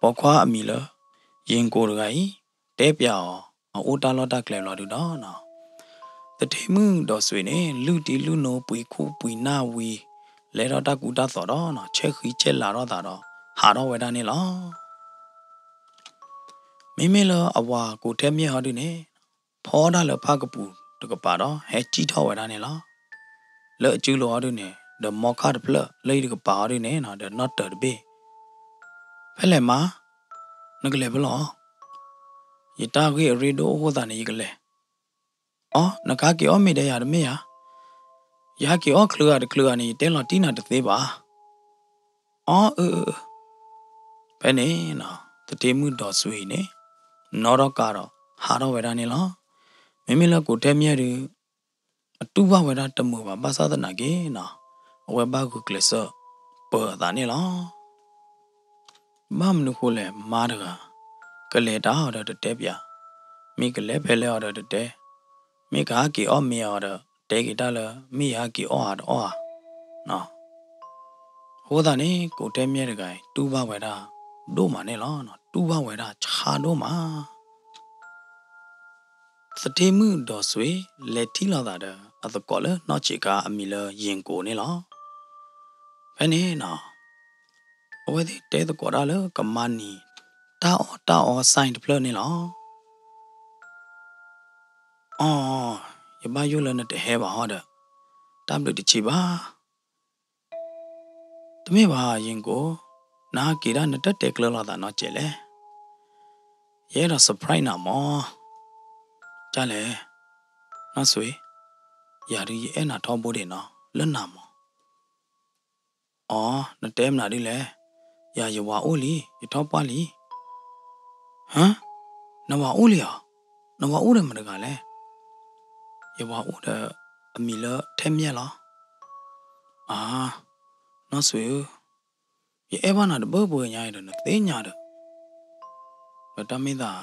ပိာ်ခွါအမံၤလၢ ယ့ၣ်ကိၣ်တဂၤအံၤ တဲပျးအီၤ အအိၣ်တၢ်လီၢ်တၢ်ကျဲဘျီဒုဒီးနီၤ, သထ့မုၣ်ဒီးစွ့ၤန့ၣ် လုၢ်တံၢ်လုၢ်နိ ပှံၤခူၣ်ပှံၤနၢ်ဝံၤ လဲထီၣ်တၢ်ကူတၢ်သိးဒီးနီၤ ဆဲးဃံဆဲးလၤထီၣ်သးဒီး ဟးထီၣ်ဝဲဒၣ်န့ၣ်လီၤ. မ့မ့ၢ်လၢအဝၤကိးထဲမ့ၢ်ဟီဒုန့ၣ် ဖီတၢ်လၢဖၣ်ကပူၤတကပၤဒီး ဟဲစံၣ်ထီၣ်ဝဲဒၣ်န့ၣ်လီၤ. လၢအစုလိၤဟီဒုန့ၣ် ဒီးမီခၣ်တဖျၢၣ် လၢအံၤတကပၤဟီဒုန့ၣ်နီၤ ဒီးနီၣ်တၢၤတဘ့ၣ်. ဖဲလဲၣ်မါ, နကလဲၤဖဲလဲၣ်. ယတၢ်ဂ့ၢ်အရ့ဒိၣ်အိၣ်ဃိသးန့ၣ် ယကလဲၤ. အီ, နကဟးက့ၤအီၣ်မ့ၤဒီးယၤတမ့ၢ်ဧါ. ယဟးက့ၤအီၣ်ချုးဂၤတချုးဂၤန့ၣ် ယတဲလီၤတံၢ်နၤတသ့ဘၣ်. အီ, အၢ, ဖဲန့ၣ်နီၤ သထ့မုၣ်ဒီးစွ့ၤအံၤန့ၣ် နီၣ်ထီၣ်ကါဒီး ဟးထီၣ်ဝဲဒၣ်န့ၣ်လီၤ. မ့မ့ၢ်လၢကိးထဲမ့ၢ်ဒု အတူၢ်ဘၣ်ဝဲဒၣ်တမုာ်ဘၣ် ဘၣ်ဆၣ်သနာ်က့နီၤ အဝဲဘၣ်ဂုာ်ကျဲးစၢးပၢၤအသးန့ၣ်လီၤ. ဘၣ်မနုၤဃိလဲၣ် မါတဂၤ ကလဲၤတၢ်အီၤဒီးတတဲပျး, မ့ၢ်ကလဲၤဖဲလဲၣ်အီၤဒီးတတဲ, မ့ၢ်ကဟးက့ၤအီၣ်မ့ၤအီၤဒီး တဲက့ၤတၢ်လၢ မ့ၢ်ယဟးက့ၤအီၣ်ဧါတအီၣ်ဧါ. အဃိသတးန့ၣ် ကိးထဲမ့ၢ်တဂၤအံၤ တူၢ်ဘၣ်ဝဲဒၣ်ဒိၣ်မးန့ၣ်လီၤ. တူၢ်ဘၣ်ဝဲဒၣ်ဆါဒိၣ်မး. သထ့မုၣ်ဒီးစွ့ၤ လဲၤထံၣ်လိာ်သးဒီးအသကိးလၢနီၢ်ဆံးခါအမံၤလၢယ့ၣ်ကိၣ်န့ၣ်လီၤ. ဖဲန့ၣ်နီၤ အဝဲသ့ၣ်တဲသကိးတၢ်လၢကမါနံၤ တၢ်အီၣ်တၢ်အီ sign တဖျၢၣ်န့ၣ်လီၤ. အီ, ယဘၣ်ယိၣ်လၢနတဟဲဘၣ်ဟီဒီး တၢ်ဘျုးတဆံးဘၣ်. တမ့ၢ်ဘၣ်ယ့ၣ်ကိၣ်, နဟးက့ၤဒၣ်နတတဲကျၢၤလိာ်သးနီတစဲးလဲၣ်. ယအဲၣ်ဒိး surprise နၤမး. ကၢ်လဲၣ်, နီၢ်စွ့ၤ, ယၤဒုးယအဲၣ်နၤထီဘိဒံးနီၤ လၢနၤမး. အီ, နတဲမနုၤဒ်လဲၣ်. ယၤယဝၤအိၣ်လံ ယထီၣ်ပှၢ်လံ. ဟါ နဝၤအိၣ်လံဧါ, နဝၤအိၣ်ဒီးမတၤတဂၤလဲၣ်. ယဝၤအိၣ်ဒီးအမံၤလၢထဲမြတ်လီၤ. အါ, နီၢ်စွ့ဧၢ, ယအဲၣ်ဘၣ်နၤတဘၢပှဲၤညါအံၤဒီး နသ့ၣ်ညါဒီး, ဒီးတၢ်မ့ၢ်သး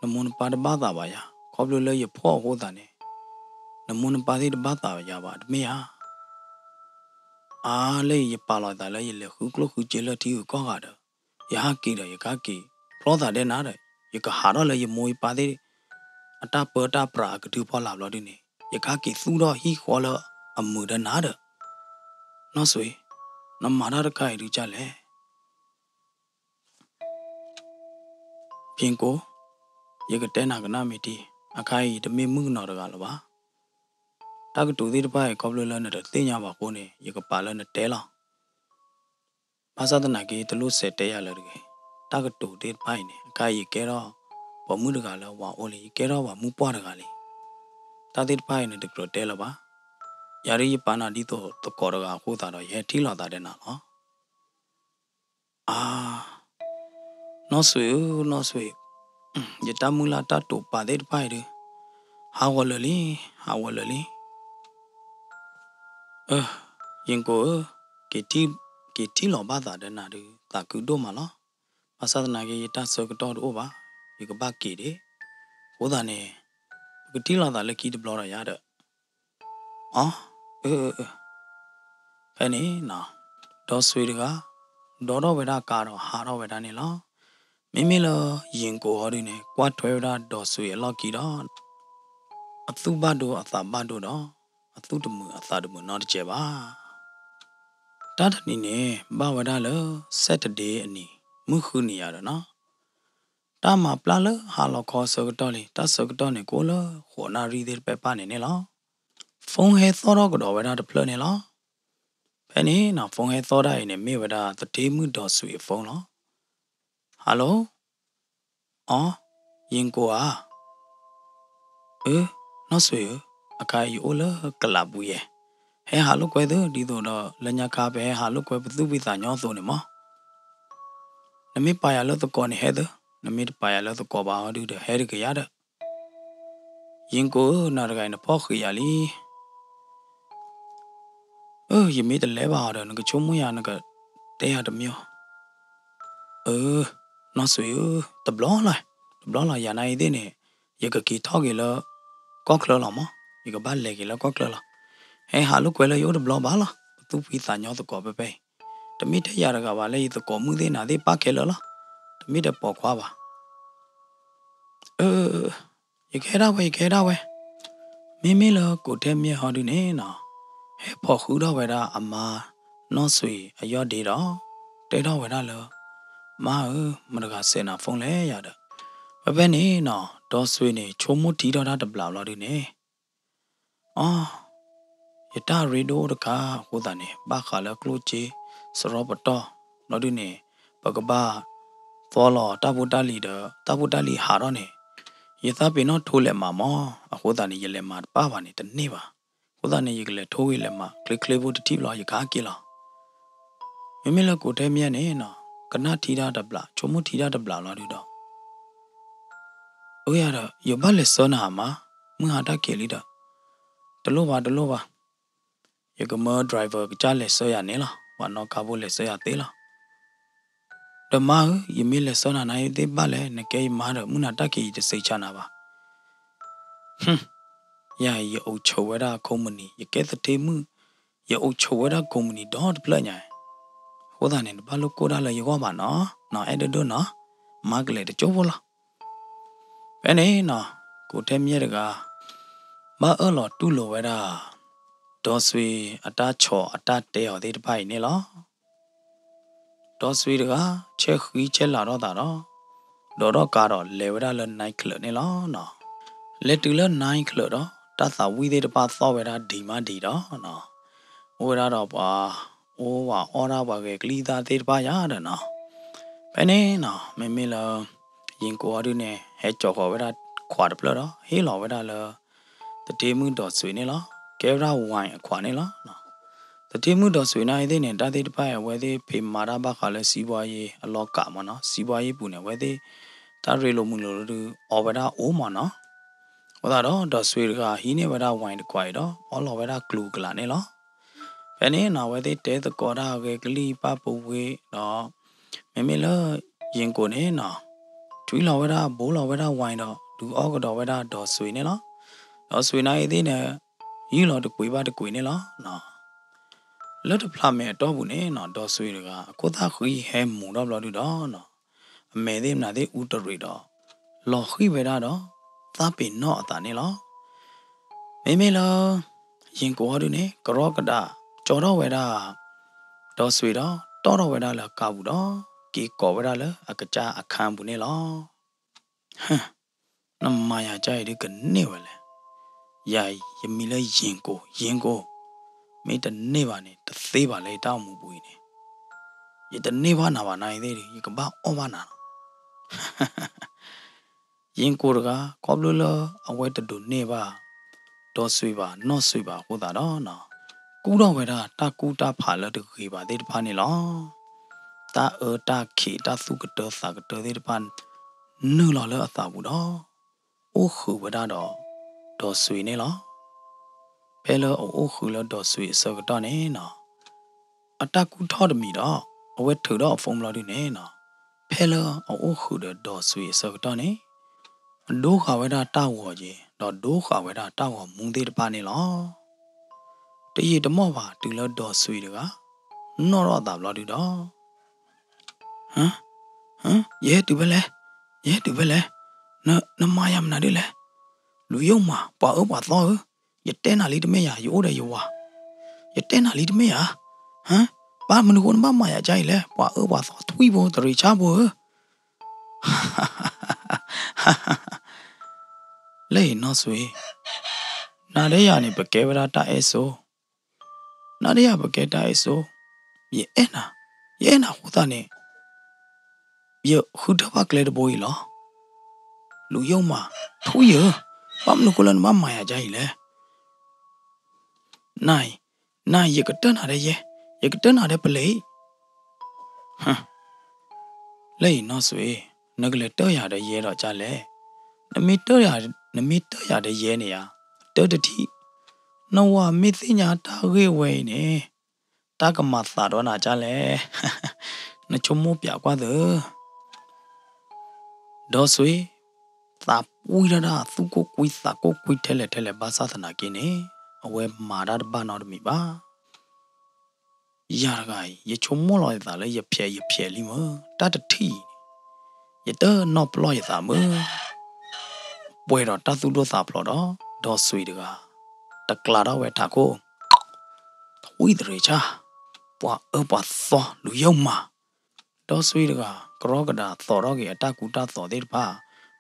နမိၢ်နပၢ်တဘၣ်သးဘၣ်ယၤ, ခီဖျိလၢယဖှီၣ်အဃိသတးန့ၣ် နမိၢ်နပၢ်သ့ၣ်တဘၣ်သးဘၣ်ယၤဘၣ် တမ့ၢ်ဧါ. အါ, လၢယပာ်လီၤသးလၢယလဲၤဃုကျိၣ်ဃုစ့လၢထံဂုၤကီၢ်ဂၤဒီး ယဟးက့ၤဒီး ယကဟးက့ၤဖျီသးဒဲးနၤဒီး ယကဟးထီၣ်လၢယမိၢ်ယပၢ်သ့ၣ် အတၢ်ပၢတၢ်ပြးအကထုဖီလာ်ဘျီဒုန့ၣ် ယကဟးက့ၤသူၣ်ထီၣ်ဟံၣ်ဃီလၢအမုာ်ဒီးနၤဒီး, နီၢ်စွ့, နမၤတၢ်တခါအံၤဒုးကလဲၣ်. ယ့ၣ်ကိၣ်, ယကတဲနၤကနၣ်မ့ၢ်တံၢ်, အခါအံၤယတမ့ၢ်မုၣ်ကနီၤတဂၤလၢၤဘၣ်. တၢ်ကတိၤသ့ၣ်တဖၣ်အံၤ ခီဖျိလၢနတသ့ၣ်ညါဘၣ်အဃိန့ၣ် ယကပာ်လၢနတဲလီၤ. ဘၣ်ဆၣ်သနာ်က့ တလိၣ်စဲးတဲယၤလၢၤတဂ့ၤ. တၢ်ကတိၤသ့ၣ်တဖၣ်အံၤန့ၣ် အခါအံၤယကဲထီၣ်ပိာ်မုၣ်တဂၤလၢဝၤအိၣ်လံ, ယကဲထီၣ်ပှၤမုၣ်ပှၢ်တဂၤလံ. တၢ်သ့ၣ်တဖၣ်အံၤနတကြၢးတဲလၢၤဘၣ်. ယၤဒ်ယပာ်နၤဒ်သိးသကိးတဂၤအဃိသတးဒီး ယဟဲထံၣ်လိာ်သးဒီးနၤလီၤ. အါ, နီၢ်စွ့ဧၢ, နီၢ်စွ့, ယတၢ်မုၢ်လၢ်တၢ်တိာ်ပာ်သ့ၣ်တဖၣ်အံၤဒုး ဟးဂီၤလၢာ်လံ, ဟးဂီၤလၢာ်လံ. အၢ, ယ့ၣ်ကိၣ်ဧၢ, က့ၤထံၣ်လီၤဘၣ်သးဒီးနၤဒုး သးခုဒိၣ်မးလီၤ. ဘၣ်ဆၣ်သနာ်က့ ယတၢ်ဆၢကတီၢ်တအိၣ်ဘၣ်, ယကဘၣ်က့ၤဒံး. အဃိသတးန့ၣ် ပကထံၣ်လိာ်သးလၢခံတဘျီဒီးယၤဒီး အီ, အၢ, အၢ, အၢ, ဖဲန့ၣ်နီၤ ဒီးစွ့တဂၤ ဒီထီၣ်ဝဲဒၣ်ကါဒီးဟးထီၣ်ဝဲဒၣ်န့ၣ်လီၤ. မ့မ့ၢ်လၢယ့ၣ်ကိၣ်အီၤဒုန့ၣ် ကွၢ်ထွဲဝဲဒၣ်ဒီးစွ့အလီၢ်ခံဒီး အသူၣ်ဘၣ်ဒိအသးဘၣ်ဒိဒီး အသူၣ်တမုာ်အသးတမုာ်နီတစဲးဘၣ်. တၢ်တနံၤန့ၣ် ဘၣ်ဝဲဒၣ်လၢ Saturday အနံၤ မုၢ်ဃုနံၤယၤဒီးနီၤ တၢ်မၤပျၢ်လၢဟါလီၤခီဆၢကတီၢ်လံ, တၢ်ဆၢကတီၢ်န့ၣ်ကအိၣ်လၢဃိးနၣ်ရံၣ်သ့ၣ်တဖၣ်န့ၣ်န့ၣ်လီၤ. phone ဟဲသီၣ်ထီၣ်ကဒီးဝဲဒၣ်တဖျၢၣ်န့ၣ်လီၤ. ဖဲန့ၣ်နီၤ phone ဟဲသီၣ်ဒၣ်အံၤန့ၣ် မ့ၢ်ဝဲဒၣ်သထ့မုၣ်ဒီးစွ့အ phone လီၤ. Hello, အီ, ယ့ၣ်ကိၣ်ဧါ. အၢ, နီၢ်စွ့ဧၢ, အခါအံၤယအိၣ်လၢကလးပူၤယဲၢ်, ဟဲဟးလိာ်ကွဲသ့ ဒ်သိးဒီးလၢညါခါပဟဲဟးလိာ်ကွဲပသူၣ်ဖှံသးညီအသိးန့ၣ်မး. နမ့ၢ်ပာ်ယၤလၢသကိးန့ၣ်ဟဲသ့, နမ့ၢ်တပာ်ယၤလၢသကိးဘၣ်အီၤဒုဒီး ဟဲတက့ၤယၤဒီး. ယ့ၣ်ကိၣ်ဧၢ, နၤတဂၤအံၤနဖီၣ်ဃံးယၤလံ. အၢ, ယမ့ၢ်တလဲၤဘၣ်အီၤဒီး နကဆိကမိၣ်ယၤ နကတဲယၤတမံၤအီၤ. အၢ, နီၢ်စွ့ဧၢ, တဘျီလီၤ, တဘျီလီၤ ယၤနၤအံၤသ့ၣ်န့ၣ် ယကက့ၤထီၣ်က့ၤလၢကီၢ်ချၢလီၤမး, ယကဘၣ်လဲၤက့ၤလၢကီၢ်ချၢလီၤ. ဟဲဟးလိာ်ကွဲလၢယအိၣ်တဘျီဘၣ်လီၤ, ပသူၣ်ဖှံသးညီသကိးဖဲဖဲအံၤ, တမ့ၢ်ထဲယၤတဂၤဘၣ် လၢယသကိးမုၣ်သ့ၣ်နၤသ့ၣ်ပၣ်ခဲလၢာ်လီၤ, တမ့ၢ်ထဲပိာ်ခွါဘၣ်. အၢ, ယကဟဲဒၣ်ဝဲ ယကဟဲဒၣ်ဝဲ. မ့မ့ၢ်လၢကိးထဲမ့ၢ်ဟီဒုန့ၣ်နီၤ, ဟဲဖိးဃုထီၣ်ဝဲဒၣ်အမါနီၢ်စွ့အယီၢ်ဒ့ဒီး တဲထီၣ်ဝဲဒၣ်လၢ မါဧၢ, မတၤတဂၤစဲးနၤ phone လဲၣ်ယၤဒီး. ဖဲဖဲန့ၣ်နီၤ ဒီးစွ့န့ၣ် ဆိကမိၣ်ထံထီၣ်တၢ်တဘျီဘျီဒုန့ၣ်, အီ, ယတၢ်ရ့ဒိၣ်တခါအဃိသတးန့ၣ် ဘၣ်ဃးလၢကျိၣ်စ့စရီပတီၢ်ဘျီဒုန့ၣ် ပကဘၣ်သီလီၤတၢ်ဖိတၢ်လံၤဒီး တၢ်ဖိတၢ်လံၤဟးထီၣ်န့ၣ် ယသးပ့ၤနီၣ်ထိလဲးမးမး, အဃိသတးန့ၣ် ယလဲၤမၤတပၣ်ဘၣ်န့ၣ် တန့ၢ်ဘၣ်. အဃိသတးန့ၣ် ယကလဲၤထိဂ့ၤလဲၤမၤ ချ့ချ့ဖိတထံၣ်ဘျီ ယကဟးက့ၤလီၤ. မ့မ့ၢ်လၢကိးထဲမ့ၢ်န့ၣ်နီၤ, ကနၣ်ထံတၢ်တဘျီ ဆိကမိၣ်ထံတၢ်တဘျီလီၤဒုဒီး အၢယၤဒီး ယဘၣ်လဲၤဆှၢနၤမး, မုၢ်ဟါတၢ်ခံးလံဒီး တလိၣ်ဘၣ် တလိၣ်ဘၣ်, ယကမၢ driver ကစၢ်လဲၤဆှၢယၤန့ၣ်လီၤ, ပှၤနီၣ်ကါဖိလဲၤဆှၢယၤသ့လီၤ. ဒီးမါဧၢ, ယမ့ၢ်လဲၤဆှၢနၤနၤအံၤသ့ၣ်ဘၣ်လဲၣ်, နကဲယမါဒီး မုၢ်နၤတၢ်ခံးယတစံးဆၢနၤဘၣ်. ဟူ, ယၤအံၤ ယအိၣ်ဆိးဝဲဒၣ် company, ယကဲသထ့မုၣ်, ယအိၣ်ဆိးဝဲဒၣ် company ဒီတဖျၢၣ်ညါ, အဃိသတးန့ၣ် တဘၣ်လိၣ်ကိၢ်တၢ်လၢယဂီၢ်ဘၣ်နီၤ, နီၤအဲၣ်ဒိၣ်ဒိၣ်နီၤ, မါကလဲၤတကၠိဖိလီၤ. ဖဲန့ၣ်နီၤ, ကိးထဲမ့ၢ်တဂၤ ဘၣ်အၢၣ်လီၤတူၢ်လိာ်ဝဲဒၣ် ဒီးစွ့အတၢ်ဆီၣ်အတၢ်တဲအီၤသ့ၣ်တဖၣ်အံၤန့ၣ်လီၤ. ဒီးစွ့တဂၤ ဆဲးဃံဆဲးလၤထီၣ်သးဒီး ဒိးထီၣ်ကါဒီးလဲၤဝဲဒၣ်လၢ night club န့ၣ်လီၤ. လဲၤတုၤလၢ night club ဒီး တၢ်သးဝံၣ်သ့ၣ်တဖၣ်သီၣ်ဝဲဒၣ်ဒံးမးဒံးဒီး အိၣ်ဝဲဒၣ်ဒီးပှၤ အိၣ်ဝဲအီၣ်ဒၣ်ပှၤဂဲၤကလံၣ်သၣ်သ့ၣ်တဖၣ်ယၤဒီးနီၤ. ဖဲန့ၣ်နီၤ မ့မ့ၢ်လၢ ယ့ၣ်ကိၣ်အီၤဒုန့ၣ် ဟဲကၠီၤဃီၤဝဲဒၣ်ခွးတဖျၢၣ်ဒီး ဟ့ၣ်လီၤဝဲဒၣ်လၢ သထ့မုၣ်ဒီးစွ့န့ၣ်လီၤ. ကဲဝဲဒၣ် wine အခွးန့ၣ်လီၤ. သထ့မုၣ်ဒီးစွ့န့ၣ်အံၤသ့ၣ်န့ၣ် တၢ်သ့ၣ်တဖၣ်အံၤ အဝဲသ့ၣ်ဖံးမၤတၢ်ဘၣ်ဃးလၢ စီးပွားရေး အလီၢ်ကးမးနီၤ, စီးပွားရေးပူၤန့ၣ် အဝဲသ့ၣ် တၢ်ရ့လိာ်မုာ်လိာ်ဒုး အီဝဲဒၣ်အိၣ်မးနီၤ. အဃိသတးဒီး ဒီးစွ့တဂၤဟံးန့ၢ်ဝဲဒၣ်ဝဲတခွးအံၤဒီး အီလီၤဝဲဒၣ်ကျူၤကလာ်န့ၣ်လီၤ. ဖဲန့ၣ်နီၤ အဝဲသ့ၣ်တဲသကိးတၢ်အဂ့ၢ်ကလံၣ်ပၢ်ပူၤဝ့ၤဒီး မ့မ့ၢ်လၢ ယ့ၣ်ကိၤန့ၣ်နီၤ ထွံလီၤဝဲဒၣ်ဘိလီၤဝဲဒၣ်ဝဲဒီး ဒုးအီၣ်ကဒီးဝဲဒၣ်ဒီးစွ့န့ၣ်လီၤ. ဒီးစွ့နာ်အံၤသ့ၣ်န့ၣ် ယုၢ်လီၤတကွံာ်ဘၣ်တကွံာ်န့ၣ်လီၤ. လၢတဖျးမဲာ်အတီၢ်ပူၤန့ၣ်နီၤ ဒီးစွ့တဂၤ အခိၣ်သၣ်ဃံဟဲမူၤထီၣ်ဘျီဒုဒီးနီၤ အမဲာ်သ့ၣ်မနုၤသ့ၣ်အူတရံးဒီး လီၤဃံၣ်ဝဲဒၣ်ဒီး သၣ်ပ့ၤနီၣ်အသးန့ၣ်လီၤ. မ့မ့ၢ်လၢ ယ့ၣ်ကိၤအီၤဒုန့ၣ် ကရီကဒး ကၠီထီၣ်ဝဲဒၣ် ဒီးစွ့ဒီး တီၣ်ထီၣ်ဝဲဒၣ်လၢကါပူၤဒီး က့ၤကိးဝဲဒၣ်လၢအကစၢ်အခန်းပူၤန့ၣ်လီၤ. ဟၢ နမၤယၤကါအံၤဒုကန့ၢ်ဝဲလဲၣ်. ယၤအံၤ ယမံၤလၢယ့ၣ်ကိၤ ယ့ၣ်ကိၤ, မ့ၢ်တန့ၢ်ဘၣ်န့ၣ် တသ့ဘၣ်လၢယတၢ်အိၣ်မူပူၤအံၤန့ၣ်, ယတန့ၢ်ဘၣ်နၤဘၣ်နၤအံၤသ့ၣ်ဒု ယကဘၣ်အီၣ်ဘၣ်နၤလီၤ. ယ့ၣ်ကိၤတဂၤ ခီဖျိလၢအဝဲတဒိးန့ၢ်ဘၣ် ဒီးစွ့ဘၣ် နီၢ်စွ့ဘၣ်အဃိသတးဒီး ကူၣ်ထီၣ်ဝဲဒၣ်တၢ်ကူၣ်တၢ်ဖးလၢတဂ့ၤဘၣ်သ့ၣ်တဖၣ်န့ၣ်လီၤ. တၢ်အၢတၢ်ခံး တၢ်သူၣ်ကတၢသးကတၢသ့ၣ်တဖၣ် နုာ်လီၤလၢအသးပူၤဒီး အိၣ်ဃုာ်ဝဲဒၣ်ဒီး ဒီးစွ့န့ၣ်လီၤ. ဖဲလၢအအိၣ်ဃုာ်လၢဒီးစွ့အဆၢကတီၢ်န့ၣ်နီၤ အတၢ်ကူၣ်ထီၣ်တမံၤဒီး အဝဲထုးဒီးအ phone ဘျီဒုန့ၣ်နီၤ ဖဲလၢအအိၣ်ဃုာ်ဒီးဒီးစွ့အဆၢကတီၢ်န့ၣ် အဒိဃာ်ဝဲဒၣ်တၢ်ဂီၤက့ၤ ဒီးဒိဃာ်ဝဲဒၣ်တၢ်ဂီၤမူသ့ၣ်တဖၣ်န့ၣ်လီၤ. တယံာ်တမီၢ်ဘၣ် တုၤလၢဒီးစွ့တဂၤ နီၣ်ထီၣ်အသးဘျီဒုဒီး ဟ, ဟ, ယဟဲတုၤဖဲလဲၣ်, ယဟဲတုၤဖဲလဲၣ်, နမၤယၤမနုၤဒ်လဲၣ်, လူယုၢ်မး ပှၤအၢပှၤသီဧၢ, ယတဲနၤလံတမ့ၢ်ယၤ ယအိၣ်ဒီးယဝၤ, ယတဲနၤလံတမ့ၢ်ယၤ, ဟ, ဘၣ်မနုၤဃိနဘၣ်မၤယၤကါအံၤလဲၣ်, ပှၤအၢပှၤသီထွံၣ်ဖိတရံးဆၣ်ဖိဧၢ လၢအံၤနီၢ်စွ့, နၤဒီးယၤန့ၣ် ပကဲဝဲဒၣ်တၢ်အဲၣ်စိ, နၤဒီးယၤပကဲတၢ်အဲၣ်စိ, ယအဲၣ်နၤ, ယအဲၣ်နၤအဃိသတးန့ၣ် ယဃုထၢဘၣ်ကျဲတဘိအံၤလီၤ. လူယုၢ်မး ထွံၣ်ဧၢ, ဘၣ်မနုၤဃိလၢနဘၣ်မၤယၤကါအံၤလဲၣ်. နၤအံၤ, နၤအံၤ ယကတၢၢ်နၤဒီးယဲ, ယကတၢၢ်နၤဒီးပလဲၤအံၤ. လၢအံၤနီၢ်စွ့, နကလဲၤတၢၢ်ယၤဒီးယဲဒီးကါလဲၣ်. နမ့ၢ်တၢၢ်ယၤ, နမ့ၢ်တၢၢ်ယၤဒီးယဲန့ၣ်ဧါ, တၢၢ်တထံၣ်, နဝၤမ့ၢ်သ့ၣ်ညါတၢ်ဂ့ၢ်ဝဲအံၤန့ၣ် တၢ်ကမၤသးဒီးနၤကါလဲၣ်. နဆိကမိၣ်ပၠးကွၢ်သၢ ဒီးစွ့, သးပှံထီၣ်ဒၣ်သူၣ်ကိၢ်ကွံသးကိၢ်ကွံထဲလဲၣ်ထဲလဲၣ် ဘၣ်ဆၣ်သနာ်က့န့ၣ် အဝဲမၤတၢ်တဘၣ်နီတမံၤဘၣ်. ယၤတဂၤအံၤ ယဆိကမိၣ်လီၤယသးလၢယဖျဲးယဖျဲးလံမ့ၢ် တၢ်တထံၣ်အံၤန့ၣ် ယတနီၣ်ပလီၢ်ယသးမ့ၢ် ပှဲၤဒီးတၢ်သူၣ်ဒိၣ်သးဖျိးဒီး ဒီးစွ့တဂၤ တကျးထီၣ်ဝဲထးခိၣ် ထွံၣ်တရံးဆၣ် ပှၤအၢပှၤသီလူၤယိာ်မး ဒီးစွ့တဂၤ ကရီကဒးသိးထီၣ်က့ၤအတၢ်ကူတၢ်သိးသ့ၣ်တဖၣ်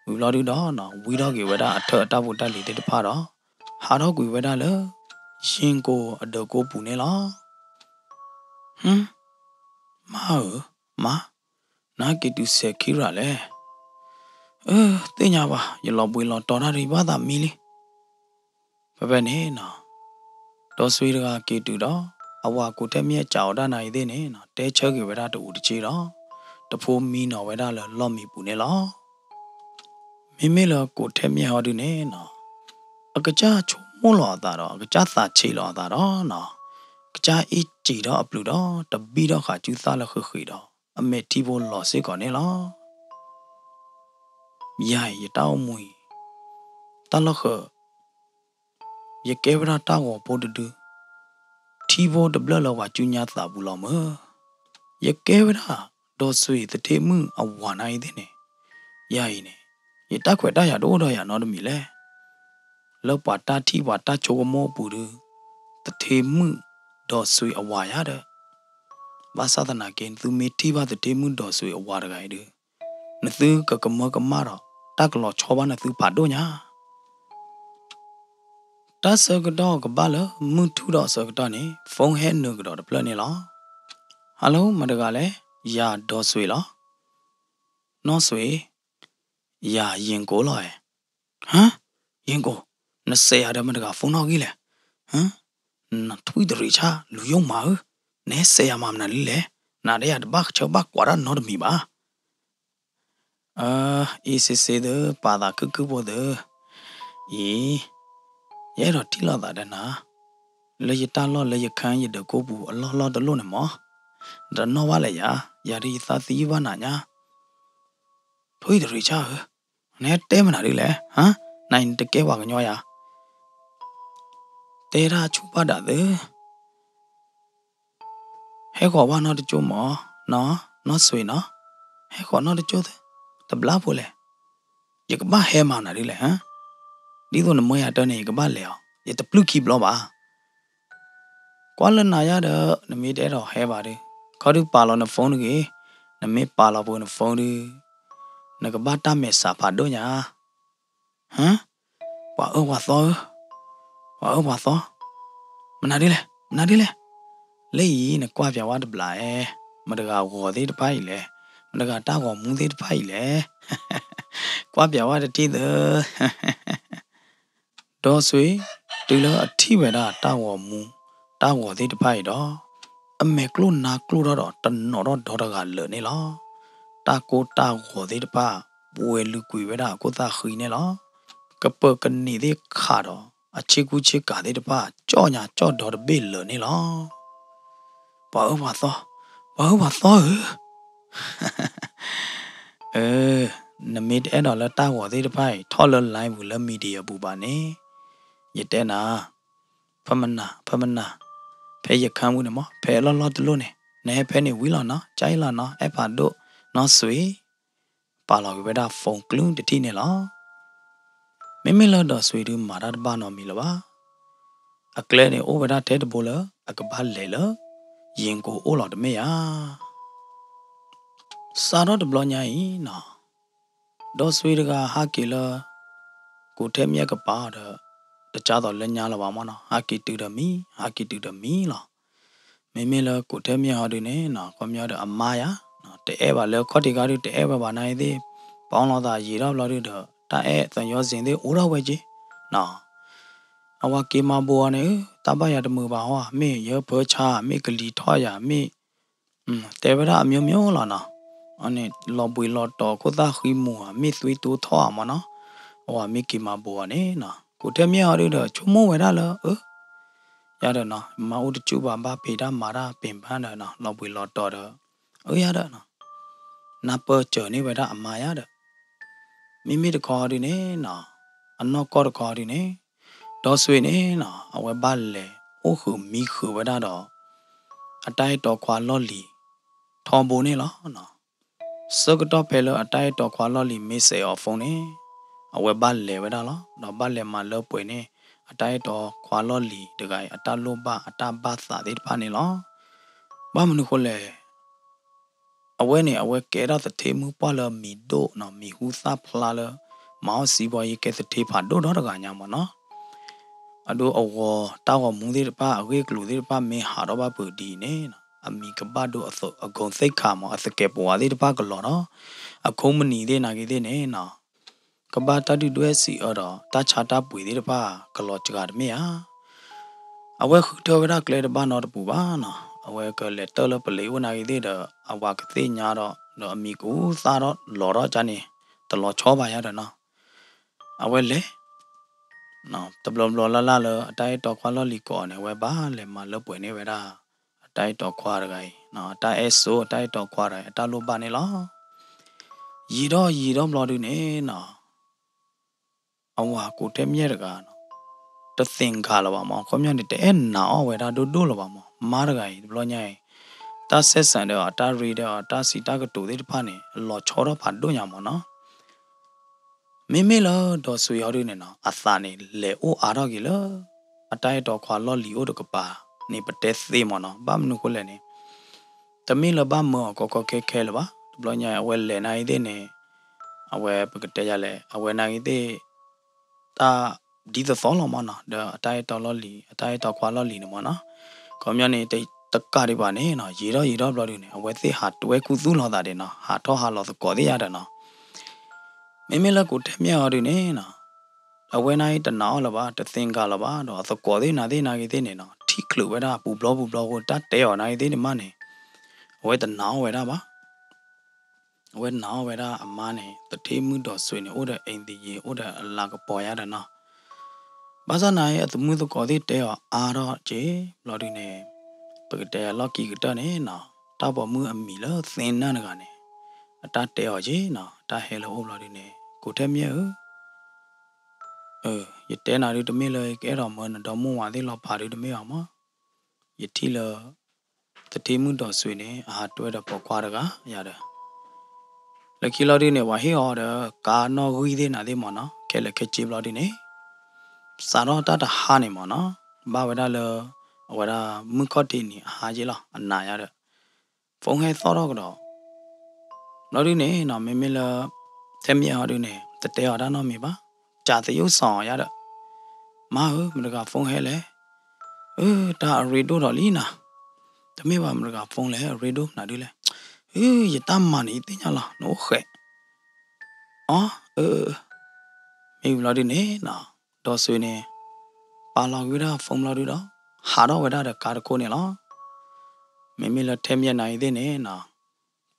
ဝံၤဘျီဒုဒီး ဝံထီၣ်က့ၤဝဲဒၣ်အထၢၣ်အတၢ်ဖိတၢ်လံၤသ့ၣ်တဖၣ်ဒီး ဟးထီၣ်ကွံာ်ဝဲဒၣ်လၢ ယ့ၣ်ကိၤအဒၢးကိပူၤန့ၣ်လီၤ. ဟ, မါဧၢ, မါ, နက့ၤတုၤဆဲးခံရၤလဲၣ်. အၢ, သ့ၣ်ညါဘၣ်, ယလီၤဘှံးလီၤတီၤတၢ်ဒီးယဘၣ်သးမံလံ. ဖဲဖဲန့ၣ်နီၤ ဒီးစွ့တဂၤက့ၤတုၤဒီး အဝၤကိးထဲမ့ၢ်အစးအီၤဒၣ်နၤအံၤသ့ၣ်န့ၣ်နီၤ တဲဆၢက့ၤဝဲဒၣ်တအူးတဆ့ဒီး တဖိမံနီၤဝဲဒၣ်လၢလီၢ်မံပူၤန့ၣ်လီၤ. မ့မ့ၢ်လၢကိးထဲမ့ၢ်ဟီဒုန့ၣ်နီၤ အကစၢ်ဆိကမိၣ်လီၤအသးဒီး အကစၢ်သးဆံးလီၤအသးဒီးနီၤ ကစၢ်အ့ၣ်စံးထီၣ်အပျုၤဒီး တဘံၣ်ထီၣ်ဃာ်စုသၣ်လၢဃ့ဃ့ဒီး အမဲာ်ထံဖိလီၤစ့ၢ်ကီးန့ၣ်လီၤ. ယၤအံၤ ယတၢ်အိၣ်မူအံၤ တၢ်လီၢ်ဃၢၤ ယကဲဝဲဒၣ်တၢ်ဂီၤဖိတဒု, ထံဖိတဘျၢၣ်လၢပှၤကူညါသးပူၤလီၤမၢ်. ယကဲဝဲဒၣ် ဒီးစွ့သထ့မုၣ်အဝၤနၤအံၤသ့ၣ်န့ၣ်, ယၤအံၤန့ၣ် ယတၢ်ခွဲးတၢ်ယာ်တအိၣ်ဒီးယၤနီတမံၤလဲၣ်. လၢပှၤတၢ်ထံၣ်ပှၤတၢ်ဆိကမိၣ်အပူၤဒု သထ့မုၣ်ဒီးစွ့အဝၤယၤဒီး ဘၣ်ဆၣ်သနာ်က့ နသုမ့ၢ်ထံၣ်ဘၣ်သထ့မုၣ်ဒီးစွ့အဝၤတဂၤအံၤဒု နသုကကမၢကမၣ်ဒီး တၢ်ကလီၤဆီဘၣ်နသုဖးဒိၣ်ညါ. တၢ်ဆၢကတီၢ်ကဘၣ်လၢမုၢ်ထူၣ်ဒီးအဆၢကတီၢ်န့ၣ် phone ဟဲနုာ်ကဒီးတဖျၢၣ်န့ၣ်လီၤ. Hello မတၤတဂၤလဲၣ်, ယၤဒီးစွ့လီၤ. နီၢ်စွ့, ယၤယ့ၣ်ကိၤလီၤဧါ. ဟါ, ယ့ၣ်ကိၤ, နစဲးယၤဒီးမတၤတဂၤ phone နီၣ်ဂံၢ်လဲၣ်. နထွံၣ်တရံးဆၣ် လူၤယိာ်မးဧၢ, နဟဲစဲးယၤမၤမနုၤလံလဲၣ်. နၤဒီးယၤတဘၣ်ဆၢဘၣ်ကွၢ်တၢ်နီတမံၤဘၣ်. အၢ, အံၤစ့စ့သု, ပာ်သးခုၣ်ခုၣ်ဖိသု, အံၤ, ယအဲၣ်ဒိးထံၣ်လိာ်သးဒီးနၤ, လၢယတၢ်လီၢ်လၢယခါယဒၢးကိးပူၤအလီၢ်လီၢ်တလိၣ်န့ၣ်မၢ်, တနီၣ်ဘၣ်လဲၣ်ယၤ, ယၤဒုးယသးသယုၢ်ဘၣ်နၤညါ, ထွံၣ်တရံးဆၣ်ဧၢ, နဟဲတဲမနုၤဒ်လဲၣ်, ဟါ, နအံၤနတကဲပှၤကညီယၤ တဲဒၣ်ဆူၣ်ဘၣ်ဒၣ်သု, ဟဲဃီၤဘၣ်နီတကၠိမၢ်, နီၢ်, နီၢ်စွ့နီၤ, ဟဲဃီၤနီတကၠိသု, တဘျါဖိလဲၣ်, ယကဘၣ်ဟဲမၤနၤဒ်လဲၣ်, ဟါ, ဒ်သိးနမၢယၤတၢ်န့ၣ် ယကဘၣ်လဲၤအီၤ, ယတပျုၢ်ခံဘျီဘၣ်. ကွၢ်လၢနၤယါဒီး နမ့ၢ်တအဲၣ်ဒိးဟဲဘၣ်ဒီး ခီဒုးပာ်လီၤန phone တဂ့ၤ, နမ့ၢ်ပာ်လီၤပှၤန phone ဒီး နကဘၣ်တၢ်မဲာ်ဆှးဖးဒိၣ်ညါ ဟါ, ပှၤအၢပှၤသီဧၢ, ပှၤအၢပှၤသီ, မနုၤဒ်လဲၣ်, မနုၤဒ်လဲၣ်, လၢအံၤနကွၢ်ပၠးဝဲတဘျီဧဲ, မတဂၤဂီၤသ့ၣ်တဖၣ်အံၤလဲၣ်, မတဂၤတၢ်ဂီၤမူသ့ၣ်တဖၣ်အံၤလဲၣ်, ကွၢ်ပၠးဝဲတထံၣ်သု ဒီးစွ့, တုၤလၢအထံၣ်ဝဲဒၣ်တၢ်ဂီၤမူ, တၢ်ဂီၤသ့ၣ်တဖၣ်အံၤဒီး, အမဲာ်ကျိၣ်နါကျိၣ်ထီၣ်ဒီး တနီၤထီၣ်ဒီတဂၤလၢာ်န့ၣ်လီၤ. တၢ်ကိၢ်တၢ်ဂီၤသ့ၣ်တဖၣ် ပှဲၤလုာ်ကွံာ်ဝဲဒၣ်အခိၣ်သၣ်ဃံန့ၣ်လီၤ. ကပၢၤကန့ၢ်သ့ၣ်ခးဒီး အဆ့ကူဆ့ကၤသ့ၣ်တဖၣ် ကၠီၣ်ညါကၠီၣ်ဒီတဘ့ၣ်လၢာ်န့ၣ်လီၤ. ပှၤအၢပှၤသီ, ပှၤအၢပှၤသီဧၢ အၢ, နမ့ၢ်တအဲၣ်ဒိးလၢတၢ်ဂီၤသ့ၣ်တဖၣ်အံၤ ထီၣ်လၢ line ပူၤလၢ media ပူၤဘၣ်န့ၣ်, ယတဲနၤ, ဖၢမနၤ, ဖၢမနၤ, ဖဲယခါပူၤန့ၣ်မၢ်, ဖဲအလီၢ်လီၢ်တလိၣ်န့ၣ် နဟဲဖဲန့ၣ်ဝံၤလီၤနီၤ, ကၢ်အံၤလီၤနီၤ, အဲၣ်ဖးဒိၣ်, နီၢ်စွ့, ပာ်လီၤက့ၤဝဲဒၣ် phone ကျူတထံၣ်န့ၣ်လီၤ. မ့မ့ၢ်လၢဒီးစွ့ဒုးမၤတၢ်တဘၣ်နီတမံၤလၢၤဘၣ်. အကျဲန့ၣ်အိၣ်ဝဲဒၣ်ထဲတဘိလၢ အကဘၣ်လဲၤလၢ ယ့ၣ်ကိၤအိၣ်လီၤတမ့ၢ်ဧါ. စးထီၣ်တဘျီညါအံၤနီၤ, ဒီးစွ့တဂၤဟးက့ၤလၢ ကိးထဲမ့ၢ်ကပၤဒီး တကးသိးလၢညါလၢၤဘၣ်မၢ်နီၤ, ဟးက့ၤတုၤဒီးမံ, ဟးက့ၤတုၤဒီးမံလီၤ. မ့မ့ၢ်လၢကိးထဲမ့ၢ်ဟီဒုန့ၣ်နီၤ, ခီပညီဒီးအမါယၤ, တအဲၣ်ဘၣ်လၢခီၣ်ထံးခါဒု တအဲၣ်ဝဲဘၣ်နာ်သ့ၣ်, ပီလီၤသးယံာ်ထီၣ်ဘျီဒုဒီး တၢ်အဲၣ်သယီစ့ၤသ့ၣ်အိၣ်ထီၣ်ဝဲက့ၤနီၤ. အဝၤက့ၤမၤဘိးအီၤန့ၣ်, တၢ်ဘၣ်ယၤတမုာ်ဘၣ်ဟီဧါ, မ့ၢ်ယၢဖၢဆါ, မ့ၢ်ကလံၤထီၣ်ယၤ, မ့ၢ် တဲဝဲဒၣ်အမျိုးမျိုးလီၤနီၤ. အန့ၣ် လီၤဘှံးလီၤတီၤခိၣ်သၣ်ဃံမူၤဧါ, မ့ၢ်သွံတိထီၣ်ဧါမၢ်နီၤ. အဝၤမ့ၢ်က့ၤမၤဘိးအီၤန့ၣ်နီၤ, ကိးထဲမ့ၢ်ဟီဒုဒီး ဆိကမိၣ်ဝဲဒၣ်လၢ အၢ ယၤဒီးနီၤ, မၤအိၣ်တကၠူဘၣ်, ဘၣ်ဖံးတၢ်မၤတၢ်ပ့ၤဘၣ်ဒီးနီၤ, လီၤဘှံးလီၤတီၤဒီး အၢယၤဒီးနီၤ, နၢ်ပၢၢ်စၢၤန့ၢ်ဝဲဒၣ်အမါယၤဒီး မ့မ့ၢ်တခီဒုန့ၣ်နီၤ, အနီၢ်ကီၢ်တခီဒုန့ၣ်, ဒီးစွ့န့ၣ်နီၤ, အဝဲဘၣ်လဲၤအိၣ်ဃုာ်မံဃုာ်ဝဲဒၣ်ဒီး အတၢ်အဲၣ်တီခွါလီၢ်လံၤ ထီဘိန့ၣ်လီၤ. ဆၢကတီၢ်ဖဲလၢအတၢ်အဲၣ်တီခွါလီၢ်လံၤမ့ၢ်စဲးအီၤ phone န့ၣ်, အဝဲဘၣ်လဲၤဝဲဒၣ်လီၤ. ဒီးဘၣ်လဲၤမၤလၢပှဲၤန့ၢ် အတၢ်အဲၣ်တီခွါလီၢ်လံၤတဂၤအံၤ အတၢ်လိၣ်ဘၣ်အတၢ်ဘၣ်သးသ့ၣ်တဖၣ်န့ၣ်လီၤ. ဘၣ်မနုၤဃိလဲၣ်, အဝဲန့ၣ် အဝဲကဲထီၣ်သထ့မုၢ်ပှၢ်လၢမံၤဒိၣ်နီၤ, မံၤဟူသၣ်ဖျါလၢ မၤအီၣ်စံဘီယံၤ ကဲသထ့ဖးဒိၣ်ဒီတဂၤညါမၢ်နီၤ. အဒိအဂီၤ တၢ်ဂီၤမူသ့ၣ်တဖၣ် အဂ့ၢ်အကျိၤသ့ၣ်တဖၣ် မ့ၢ်ဟးထီၣ်ဘၣ်ဖုးဒ်အံၤန့ၣ်, အမံၤကဘၣ်ဒိအဂုဏ်သိက္ခာမၢ်, အသကဲးပဝးသ့ၣ်တဖၣ်ကလီၤထီၣ်, အခိမနံၤသ့ၣ်နာ်က့သ့ၣ်န့ၣ်နီၤ, ကဘၣ်တၢ်ဒုၣ်ဒွဲၣ်စံးအၢဒီး တၢ်ဆါတၢ်ပှ့ၤသ့ၣ်တဖၣ်ကလီၤစှၤတမ့ၢ်ဧါ. အဝဲဃုထၢဝဲဒၣ်ကျဲတဘၣ်နီတပူၤဘၣ်နီၤ, အဝဲကလဲၤတၢၢ်လၢပလံးအိၣ်နာ်က့သ့ၣ်ဒီး အဝၤကသ့ၣ်ညါဒီး ဒီးအမံၤကဟူသၣ်ထီၣ်လီၤထီၣ်ကန့ၣ် တလီၤဆီဘၣ်ယၤဒီးနီၤ, အဝဲလဲၤ တဘျီဘျီလၢ်လၢ်လၢအတၢ်အဲၣ်တီခွါလီၢ်လံၤကိးအီၤန့ၣ် အဝဲဘၣ်လဲၤမၤလၢပှဲၤန့ၢ်ဝဲဒၣ် အတၢ်အဲၣ်တီခွါတဂၤအံၤ, အတၢ်အဲၣ်စိ အတၢ်အဲၣ်တီခွါတဂၤအံၤ အတၢ်လိၣ်ဘၣ်န့ၣ်လီၤ. ယံာ်ထီၣ်ယံာ်ထီၣ်ဘျီဒုန့ၣ်နီၤ, အဝၤကိးထဲမ့ၢ်တဂၤနီၤ, တသ့ၣ်ကၤလၢၤဘၣ်မၢ်, ခီပညီန့ၣ် တအဲၣ်နာ်အီၣ်ဝဲဒၣ်ဒိၣ်ဒိၣ်လၢၤဘၣ်မၢ်, မါတဂၤအံၤ တဘျီညါအံၤ တၢ်ဆဲးစၣ်ဒီးအတၢ်ရ့ဒီးအတၢ်စံးတၢ်ကတိၤသ့ၣ်တဖၣ်န့ၣ် လီၤဆီထီၣ်ဖးဒိၣ်ညါမၢ်နီၤ. မ့မ့ၢ်လၢဒီးစွ့အီၤဒုန့ၣ်နီၤ, အသးန့ၣ် လဲၤအိၣ်အါထီၣ်က့ၤလၢ အတၢ်အဲၣ်တီခွါလီၢ်လံၤအိၣ်တကပၤန့ၣ် ပတဲသ့မၢ်နီၤ, ဘၣ်မနုၤဃိလဲၣ်န့ၣ်, တမ့ၢ်လၢဘၣ်မၢအီၤကီကီခဲခဲလၢၤဘၣ်, တဘျီညါအဝဲလဲၤနာ်အံၤသ့ၣ်န့ၣ်, အဝဲပကတဲယၤလဲၣ်, အဝဲနာ်အံၤသ့ၣ် တၢ်ဒ်သိးသိးလီၤမၢ်နီၤ, ဒီးအတၢ်အဲၣ်တီလီၢ်လံၤ အတၢ်အဲၣ်တီခွါလီၢ်လံၤန့ၣ်မၢ်နီၤ, ခီပညီန့ၣ် တကးဒံးဘၣ်န့ၣ်နီၤ, ယံာ်ထီၣ်ယံာ်ထီၣ်ဘျီဒုန့ၣ် အဝဲသ့ၣ်ဟးတွဲခူသူၣ်လိာ်သးဒၣ်နီၤ, ဟးထီၣ်ဟးလီၤသကိးသ့ၣ်ယါဒီးနီၤ, မ့မ့ၢ်လၢကိးထဲမ့ၢ်အီၤဒုန့ၣ်နီၤ, အဝဲနာ်အံၤတနာ်အီၣ်လၢၤဘၣ်, တသ့ၣ်ကၤလၢၤဘၣ်, ဒီးအသကိးသ့ၣ်နာ်သ့ၣ်နာ်က့ၤသ့ၣ်န့ၣ်နီၤ, ထံၣ်ချုးဝဲဒၣ်ပူၤဘျီပူၤဘျီဃိ တၢ်တဲအီၤနာ်က့ၤသ့ၣ်န့ၣ်မးန့ၣ်, အဝဲတနာ်အီၣ်ဝဲဒၣ်ဘၣ်. အဝဲနာ်အီၤဝဲဒၣ်အမါန့ၣ် သထ့မုၣ်ဒီးစွ့ၤန့ၣ် အိၣ်ဒီး အိမ်သယံၤ အိၣ်ဒီးအလၤကပီၤယါဒီးနီၤ. ဘၣ်ဆၣ်နာ်အံၤ အသမုၣ်သကိးသ့ၣ်တဲအီၤအါထီၣ်က့ၤဘျီဒုန့ၣ်, ပကတဲအလီၢ်ခံကတၢၢ်န့ၣ်နီၤ, တၢ်ပိာ်မုၣ်အမံၤလၢသ့နၢ်တဂၤန့ၣ် အတၢ်တဲအီၤက့ၤနီၤ, တၢ်ဟဲလၢအအိၣ်ဘျီဒုန့ၣ်, ကိးထဲမ့ၢ်ဧၢ ယတဲနၤဒုတမ့ၢ်လၢယကအဲၣ်ဒိးမၢနဒီမါဝၤသ့ၣ်လီၤဖးဒုတမ့ၢ်ဘၣ်မး, ယထံၣ်လၢ သထ့မုၣ်ဒီးစွ့ၤန့ၣ် အဟးတွဲဒီးပိာ်ခွါတဂၤယၤဒီး, လၢခံလီၤဒုန့ၣ် ပှၤဟ့ၣ်အီၤဒီး ကါနီၣ်ဂံၢ်သ့ၣ်နၤသ့ၣ်မးနီၤ, ခဲလၢာ်ခဲဆ့ဘျီဒုန့ၣ် စးထီၣ်တၢ်တဟါန့ၣ်မးနီၤ, ဘၣ်ဝဲဒၣ်လၢ အဝဲဒၣ်မုၢ်ခီၣ်ထံးနံၤအဟါက့ၤလီၤ, အနၤယၤဒီး phone ဟဲသီၣ်ထီၣ်ကဒီး ဘျီဒုန့ၣ်နီၤ, မ့မ့ၢ်လၢ ထဲမ့ၢ်အီၤဒုန့ၣ် တတဲအီၤတၢ်နီတမံၤဘၣ်, ကးသယုၢ်စီၤယၤဒီး, မါဧၢ မတၤတဂၤ phone ဟဲလဲၣ်, အၢ တၢ်အရ့ဒိၣ်ဒီးလံနၤ, တမ့ၢ်ဘၣ် မတၤတဂၤ phone လဲၣ် အရ့ဒိၣ်မနုၤဒုလဲၣ်, အၢ ယတၢ်မၤန့ၣ် ယသ့ၣ်ညါလီၤ နအိၣ်ဃဲး အီ အၢ မ့ၢ်ဘျီဒုန့ၣ်နီၤ, ဒီးစွ့ၤန့ၣ် ပာ်လီၤကွံာ်ဝဲဒၣ် phone ဘျီဒုဒီး ဟးထီၣ်ဝဲဒၣ်ဒီးကါတခိၣ်န့ၣ်လီၤ. မ့မ့ၢ်လၢထဲမ့ၢ်နၤအံၤသ့ၣ်န့ၣ်နီၤ,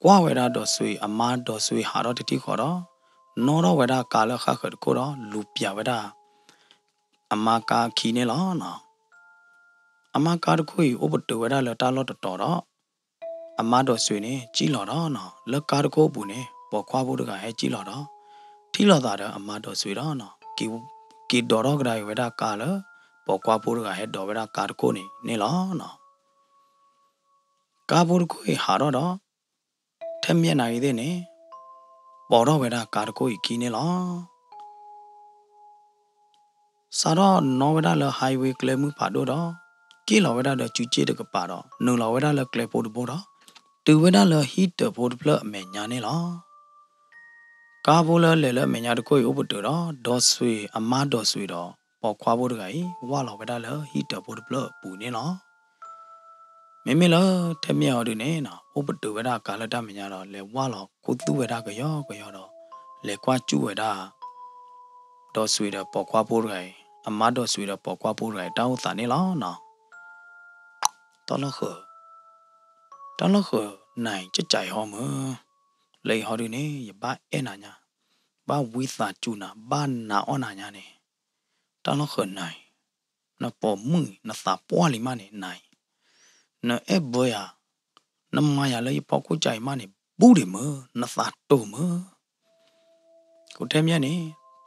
ကွၢ်ဝဲဒၣ်ဒီးစွ့ၤ အမါဒီးစွ့ၤဟးထီၣ်တထံၣ်ဃီဒီး နီၣ်ထီၣ်ဝဲဒၣ်ကါလၢဃၣ်ဃၢၤတခိၣ်ဒီး လူၤပျးဝဲဒၣ် အမါကါခံန့ၣ်လီၤ. အမါကါတခိၣ်အံၤ အိၣ်ပတုာ်ဝဲဒၣ်လၢတၢ်လီၢ်တတီၤဒီး အမါဒီးစွ့ၤန့ၣ် ကံၣ်လီၤဒီးနီၤ, လၢကါတခိၣ်အပူၤန့ၣ် ပိာ်ခွါဖိတဂၤဟဲကံၣ်လီၤဒီး ထံၣ်လိာ်သးဒီးအမါဒီးစွ့ၤဒီးနီၤ, က့ၤဒိးထီၣ်ကဒါက့ၤဝဲဒၣ်ကါလၢ ပိာ်ခွါဖိတဂၤဟဲဒိးဝဲဒၣ်ကါတခိၣ်န့ၣ်န့ၣ်လီၤ. ကါဖိတခိၣ်အံၤဟးထီၣ်ဒီး ထဲမ့ၢ်နၤအံၤသ့ၣ်န့ၣ် ပိာ်ထီၣ်ဝဲဒၣ်ကါတခိၣ်အံၤခံန့ၣ်လီၤ. စးထီၣ်နီၣ်ဝဲဒၣ်လၢ highway ကျဲမုၢ်ဖးဒိၣ်ဒီး က့ၣ်လီၤဝဲဒၣ်ဒီးစုစ့ၣ်တကပၤဒီး နုာ်လီၤဝဲဒၣ်လၢကျဲဖိတဘိဒီး တုၤဝဲဒၣ်လၢဟံၣ်တၢၤဖိတဖျၢၣ်အမဲာ်ညါန့ၣ်လီၤ. ကါဖိလၢလဲၤလၢအမဲာ်ညါတခိၣ်အံၤအိၣ်ပတုာ်ဒီး ဒီးစွ့ၤ အမါဒီးစွ့ၤဒီး ပိာ်ခွါဖိတဂၤအံၤ ဝၢ်လီၤဝဲဒၣ်လၢဟံၣ်တၢၤဖိတဖျၢၣ်အပူၤန့ၣ်လီၤ. မ့မ့ၢ်လၢထဲမ့ၢ်အီၤဒုန့ၣ်နီၤ အိၣ်ပတုာ်ဝဲဒၣ်ကါလၢတၢ်မဲာ်ညါဒီး လဲၤဝၢ်လီၤခူသူၣ်ဝဲဒၣ်ကယီကယီဒီး လဲၤကွၢ်စူၣ်ဝဲဒၣ် ဒီးစွ့ၤဒီးပိာ်ခွါဖိတဂၤအံၤ အမါဒီးစွ့ၤဒီးပိာ်ခွါဖိတဂၤအံၤ တၢ်အိၣ်သးန့ၣ်လီၤနီၤ. တၢ်လီၢ်ဃၢၤ, တၢ်လီၢ်ဃၢၤနၤအံၤ ကစၢ်အံၤဟီမၢ်, လၢအံၤဟီဒုန့ၣ် ယဘၣ်အဲၣ်နၤညါ, ဘၣ်ဝံသးစူၤနၤ, ဘၣ်နာ်အီၣ်နၤညါန့ၣ်, တၢ်လီၢ်ဃၢၤနၤအံၤ နပိာ်မုၣ်အံၤ နသးပှၢ်လံမးန့ၣ် နၤအံၤ, နအဲၣ်ဘၢယၤ, နမၤယၤလၢယဖီခိၣ်ကၢ်အံၤမးန့ၣ် ဘူးဒံးမၢ်, နသးတိၤမၢ်. ကိးထဲမ့ၢ်န့ၣ်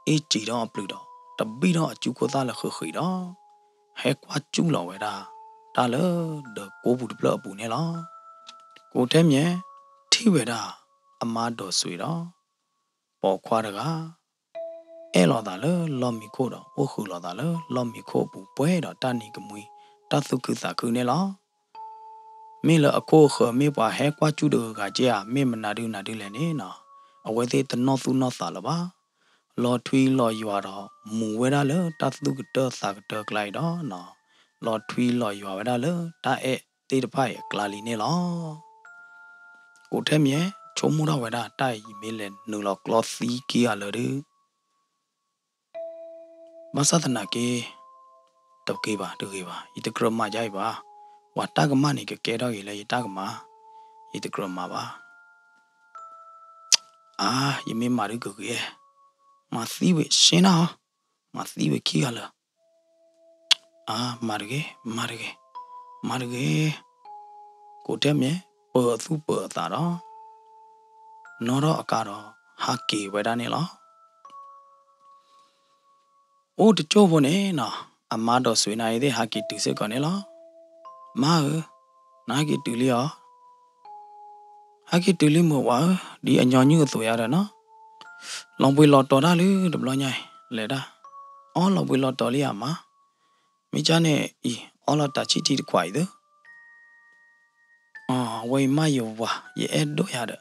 အ့ၣ်စံးထီၣ်အပျုၤဒီး တဘံၣ်ထီၣ်အစုခိၣ်သၣ်လၢဃံးဃံးဒီး ဟဲကွၢ်စူၣ်လီၤဝဲဒၣ် တၢ်လၢဒၢးကိးပူၤတဖျၢၣ်အပူၤန့ၣ်လီၤ. ကိးထဲမ့ၢ် ထံၣ်ဝဲဒၣ် အမါဒီးစွ့ၤဒီး ပိာ်ခွါတဂၤ အဲၣ်လိာ်သးလၢလီၢ်မံခိၣ်ဒီး အိၣ်ဃုာ်လိာ်သးလၢလီၢ်မံခိၣ်အပူၤ ပှဲၤဒီးတၢ်နံၤကမှံ တၢ်သူၣ်ခုသးခုန့ၣ်လီၤ. မ့ၢ်လၢအခိၣ်အဃၢၤ မ့ၢ်ပှၤဟဲကွၢ်စူၣ်တဂၤဂၤက့ဧါ, မ့ၢ်မနုၤဒုနၤဒုလဲၣ်န့ၣ်နီၤ, အဝဲသ့ၣ်တနီၣ်သူၣ်နီၣ်သးလၢၤဘၣ်. လီၤထွံလီၤယွၤဒီး မူဝဲဒၣ်လၢတၢ်သူၣ်ကတၢၢ်သးကတၢၢ်အကျါအံၤဒီးနီၤ, လီၤထွံလီၤယွၤဝဲဒၣ်လၢတၢ်အဲၣ်သ့ၣ်တဖၣ်အံၤအကျါလံန့ၣ်လီၤ. ကိးထဲမ့ၢ် ဆိကမိၣ်ထီၣ်ဝဲဒၣ် တၢ်အံၤယမ့ၢ်လဲၤနုာ်လီၤကျီသံခံဂၤလၢာ်ဒု ဘၣ်ဆၣ်သနာ်က့ တဂ့ၤဘၣ် တဂ့ၤဘၣ်, ယတကြၢးမၤဒ်အံၤဘၣ်. ပှၤတၢ်ကမၣ်န့ၣ် ကကဲထီၣ်က့ၤလၢယတၢ်ကမၣ်, ယတကြၢးမၤဘၣ်. အါ, ယမ့ၢ်မၤဒုကဂ့ၤ, မၤသံဝဲရှဲနၢ်ဧါ, မၤသံဝဲခံဂၤလၢာ်. အါ, မၤတဂ့ၤ, မၤတဂ့ၤ, မၤတဂ့ၤ. ကိးထဲမ့ၢ် ပၢၤအသူၣ်ပၢၤအသးဒီး နီၣ်ထီၣ်အကါဒီး ဟးက့ၤဝဲဒၣ်န့ၣ်လီၤ. အိၣ်တကၠိၢ်ဖိန့ၣ်နီၤ, အမါဒီးစွ့ၤနၤအံၤသ့ၣ် ဟးက့ၤတုၤစ့ၢ်ကီးန့ၣ်လီၤ. မါဧၢ, နဟးက့ၤတုၤလံဧါ. ဟဲက့ၤတုၤလံမုၢ်ဝၤဧၢ, ဒ်အညီနုၢ်အသိးယါဒီးနီၤ, လီၤဘှံးလီၤတီၤတၢ်လံတဘျီညါအံၤ, လဲၤတၢ်, အီလီၤဘှံးလီၤတီၤလံဧါမါ, မ့ၢ်ကၢ်န့ၣ်အံၤ အီလီၤတၢ်ဆံၣ်ထံတခွးအံၤသု, အဝဲအံၤမးယဝၤ ယအဲၣ်ဒိၣ်ယၤဒီး,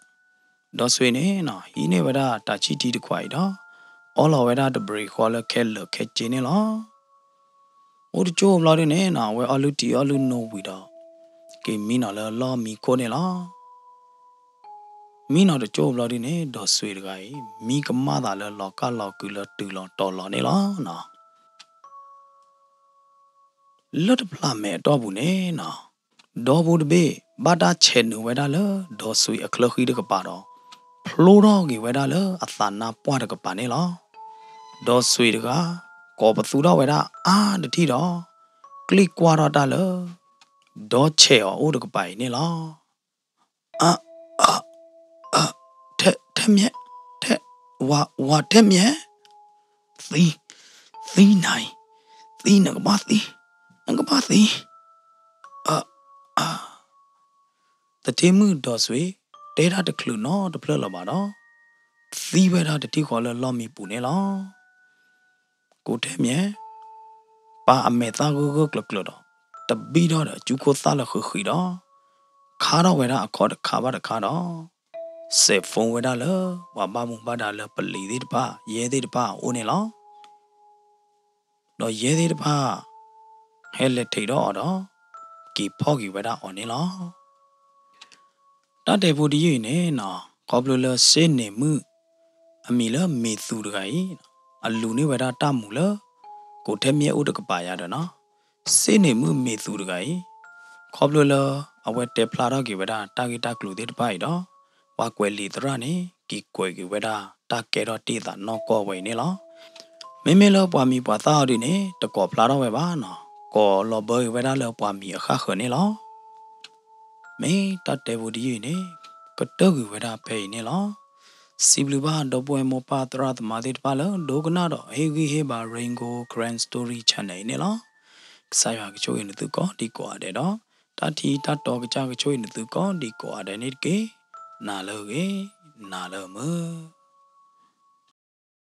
ဒီးစွ့ၤန့ၣ်နီၤ ဟံးန့ၢ်ဝဲဒၣ်တၢ်ဆံၣ်ထံတခွးအံၤဒီး အီလီၤဝဲဒၣ်တဘြ့းဃီလၢခဲလၢာ်ခဲဆ့န့ၣ်လီၤ. အိၣ်တကၠိၢ်ဘျီဒုန့ၣ်နီၤ အဝဲအီလုၢ်တံၢ်အီလုၢ်နိဝံၤဒီး က့ၤမံနီၤလၢလီၢ်မံခိၣ်န့ၣ်လီၤ. မံနီၤတကၠိၢ်ဘျီဒုန့ၣ် ဒီးစွ့ၤတဂၤအံၤ မံကမၣ်သးလၢလီၤကၢ်လီၤကုာ်လၢတုၤလီၤတီၤလီၤန့ၣ်လီၤ. လၢတဖျးမဲာ်အတီၢ်ပူၤန့ၣ်နီၤ, ဒီဖိတဘ့ၣ် ဘၣ်တၢ်ဆဲးနုာ်ဝဲဒၣ်လၢ ဒီးစွ့ၤအချၢဃံတကပၤဒီး ဖျိထီၣ်က့ၤဝဲဒၣ်လၢအသးနါပှၢ်တကပၤန့ၣ်လီၤ. ဒီးစွ့ၤတဂၤ ကိးပသူထီၣ်ဝဲဒၣ်အါတထံၣ်ဒီး ကျ့ၣ်ကွၢ်ထီၣ်တၢ်လၢ ဒီးဆဲးအီၤအိၣ်တကပၤအံၤန့ၣ်လီၤ. အ အ အ ထဲ ထဲမြဲ ထဲ ဝၤ ဝၤထဲမြဲ သံ သံနၤအံၤ သံ နကဘၣ်သံ နကဘၣ်သံ အ အ သထ့မုၣ်ဒီးစွ့ၤ တဲတၢ်တချုးနီတဖျၢၣ်လၢၤဘၣ်ဒီး သံဝဲဒၣ်တထံၣ်ဃီလၢလီၢ်မံပူၤန့ၣ်လီၤ. ကိးထဲမြဲ ပာ်အမဲာ်သၣ်ဂၢၢ်ဂၢၢ်ကျၢၤကျၢၤဒီး တဘံၣ်ထီၣ်ဒီးအစုခိၣ်သၣ်လၢဃံးဃံးဒီး ခါထီၣ်ဝဲဒၣ်အခီတခါဘၣ်တခါဒီး စဲးဖိဝဲဒၣ်လၢပှၤဘၣ်မူဘၣ်ဒါလၢပလံၤသ့ၣ်တဖၣ် ယဲၢ်သ့ၣ်တဖၣ်အအိၣ်န့ၣ်လီၤ. ဒီးယဲၢ်သ့ၣ်တဖၣ် ဟဲလဲၤထံးထီၣ်အီၤဒီး က့ၤဖီၣ်က့ၤဝဲဒၣ်အီၤန့ၣ်လီၤ. တၢ်တဲဖိတယုၢ်အံၤန့ၣ်နီၤ ခီဖျိလၢစ့န့ၢ်မုၣ် အမံၤလၢမ့ၢ်သူတဂၤအံၤ အလူၤန့ၢ်ဝဲဒၣ်တၢ်မူၤလၢ ကိးထဲမြဲအိၣ်တကပၤယၤဒီးနီၤ စ့န့ၢ်မုၣ်မ့ၢ်သူတဂၤအံၤ ခီဖျိလၢအဝဲတဲဖျါထီၣ်က့ၤဝဲဒၣ်တၢ်ဂ့ၢ်တၢ်ကျိၤသ့ၣ်တဖၣ်အံၤဒီး ပှၤကွဲးလံာ်သရၣ်န့ၣ် က့ၤကွဲးက့ၤဝဲဒၣ်တၢ်ကဲထီၣ်တ့ၢ်သးနီၢ်ကီၢ်ဝဲအံၤန့ၣ်လီၤ. မ့မ့ၢ်လၢပှၤမံၤပှၤသၣ်အီၤဒုန့ၣ် တကိးဖျါထီၣ်ဝဲဘၣ်နီၤ ကိးလီၤဘၢက့ၤဝဲဒၣ်လၢပှၤမံၤအဃၣ်ဃၢၤန့ၣ်လီၤ. မ့ၢ်တၢ်တဲဖိတယုၢ်အံၤန့ၣ် ကတၢၢ်ကွံာ်ဝဲဒၣ်ဖဲအံၤန့ၣ်လီၤ. စံးဘျုးဘၣ်ဒီပုၢ်ဝဲၢ်မိၢ်ပၢ်သရၣ်သမါသ့ၣ်တဖၣ်လၢ ဒိကနၣ်ဒီးဟ့ၣ်ဂံၢ်ဟ့ၣ်ဘါ Rain Gold Karen Story Channel အံၤန့ၣ်လီၤ. ကစၢ်ယွၤကဆိၣ်ဂ့ၤနသုကိးဒံကိးဂၤဒဲးဒီး တၢ်ထံတၢ်တီကစၢ်ကဆိၣ်ဂ့ၤနသုကိးဒံကိးဂၤဒဲးန့ၣ်တက့ၢ်. နၤလၢအဂ့ၤ, နၤလၢအမုာ်.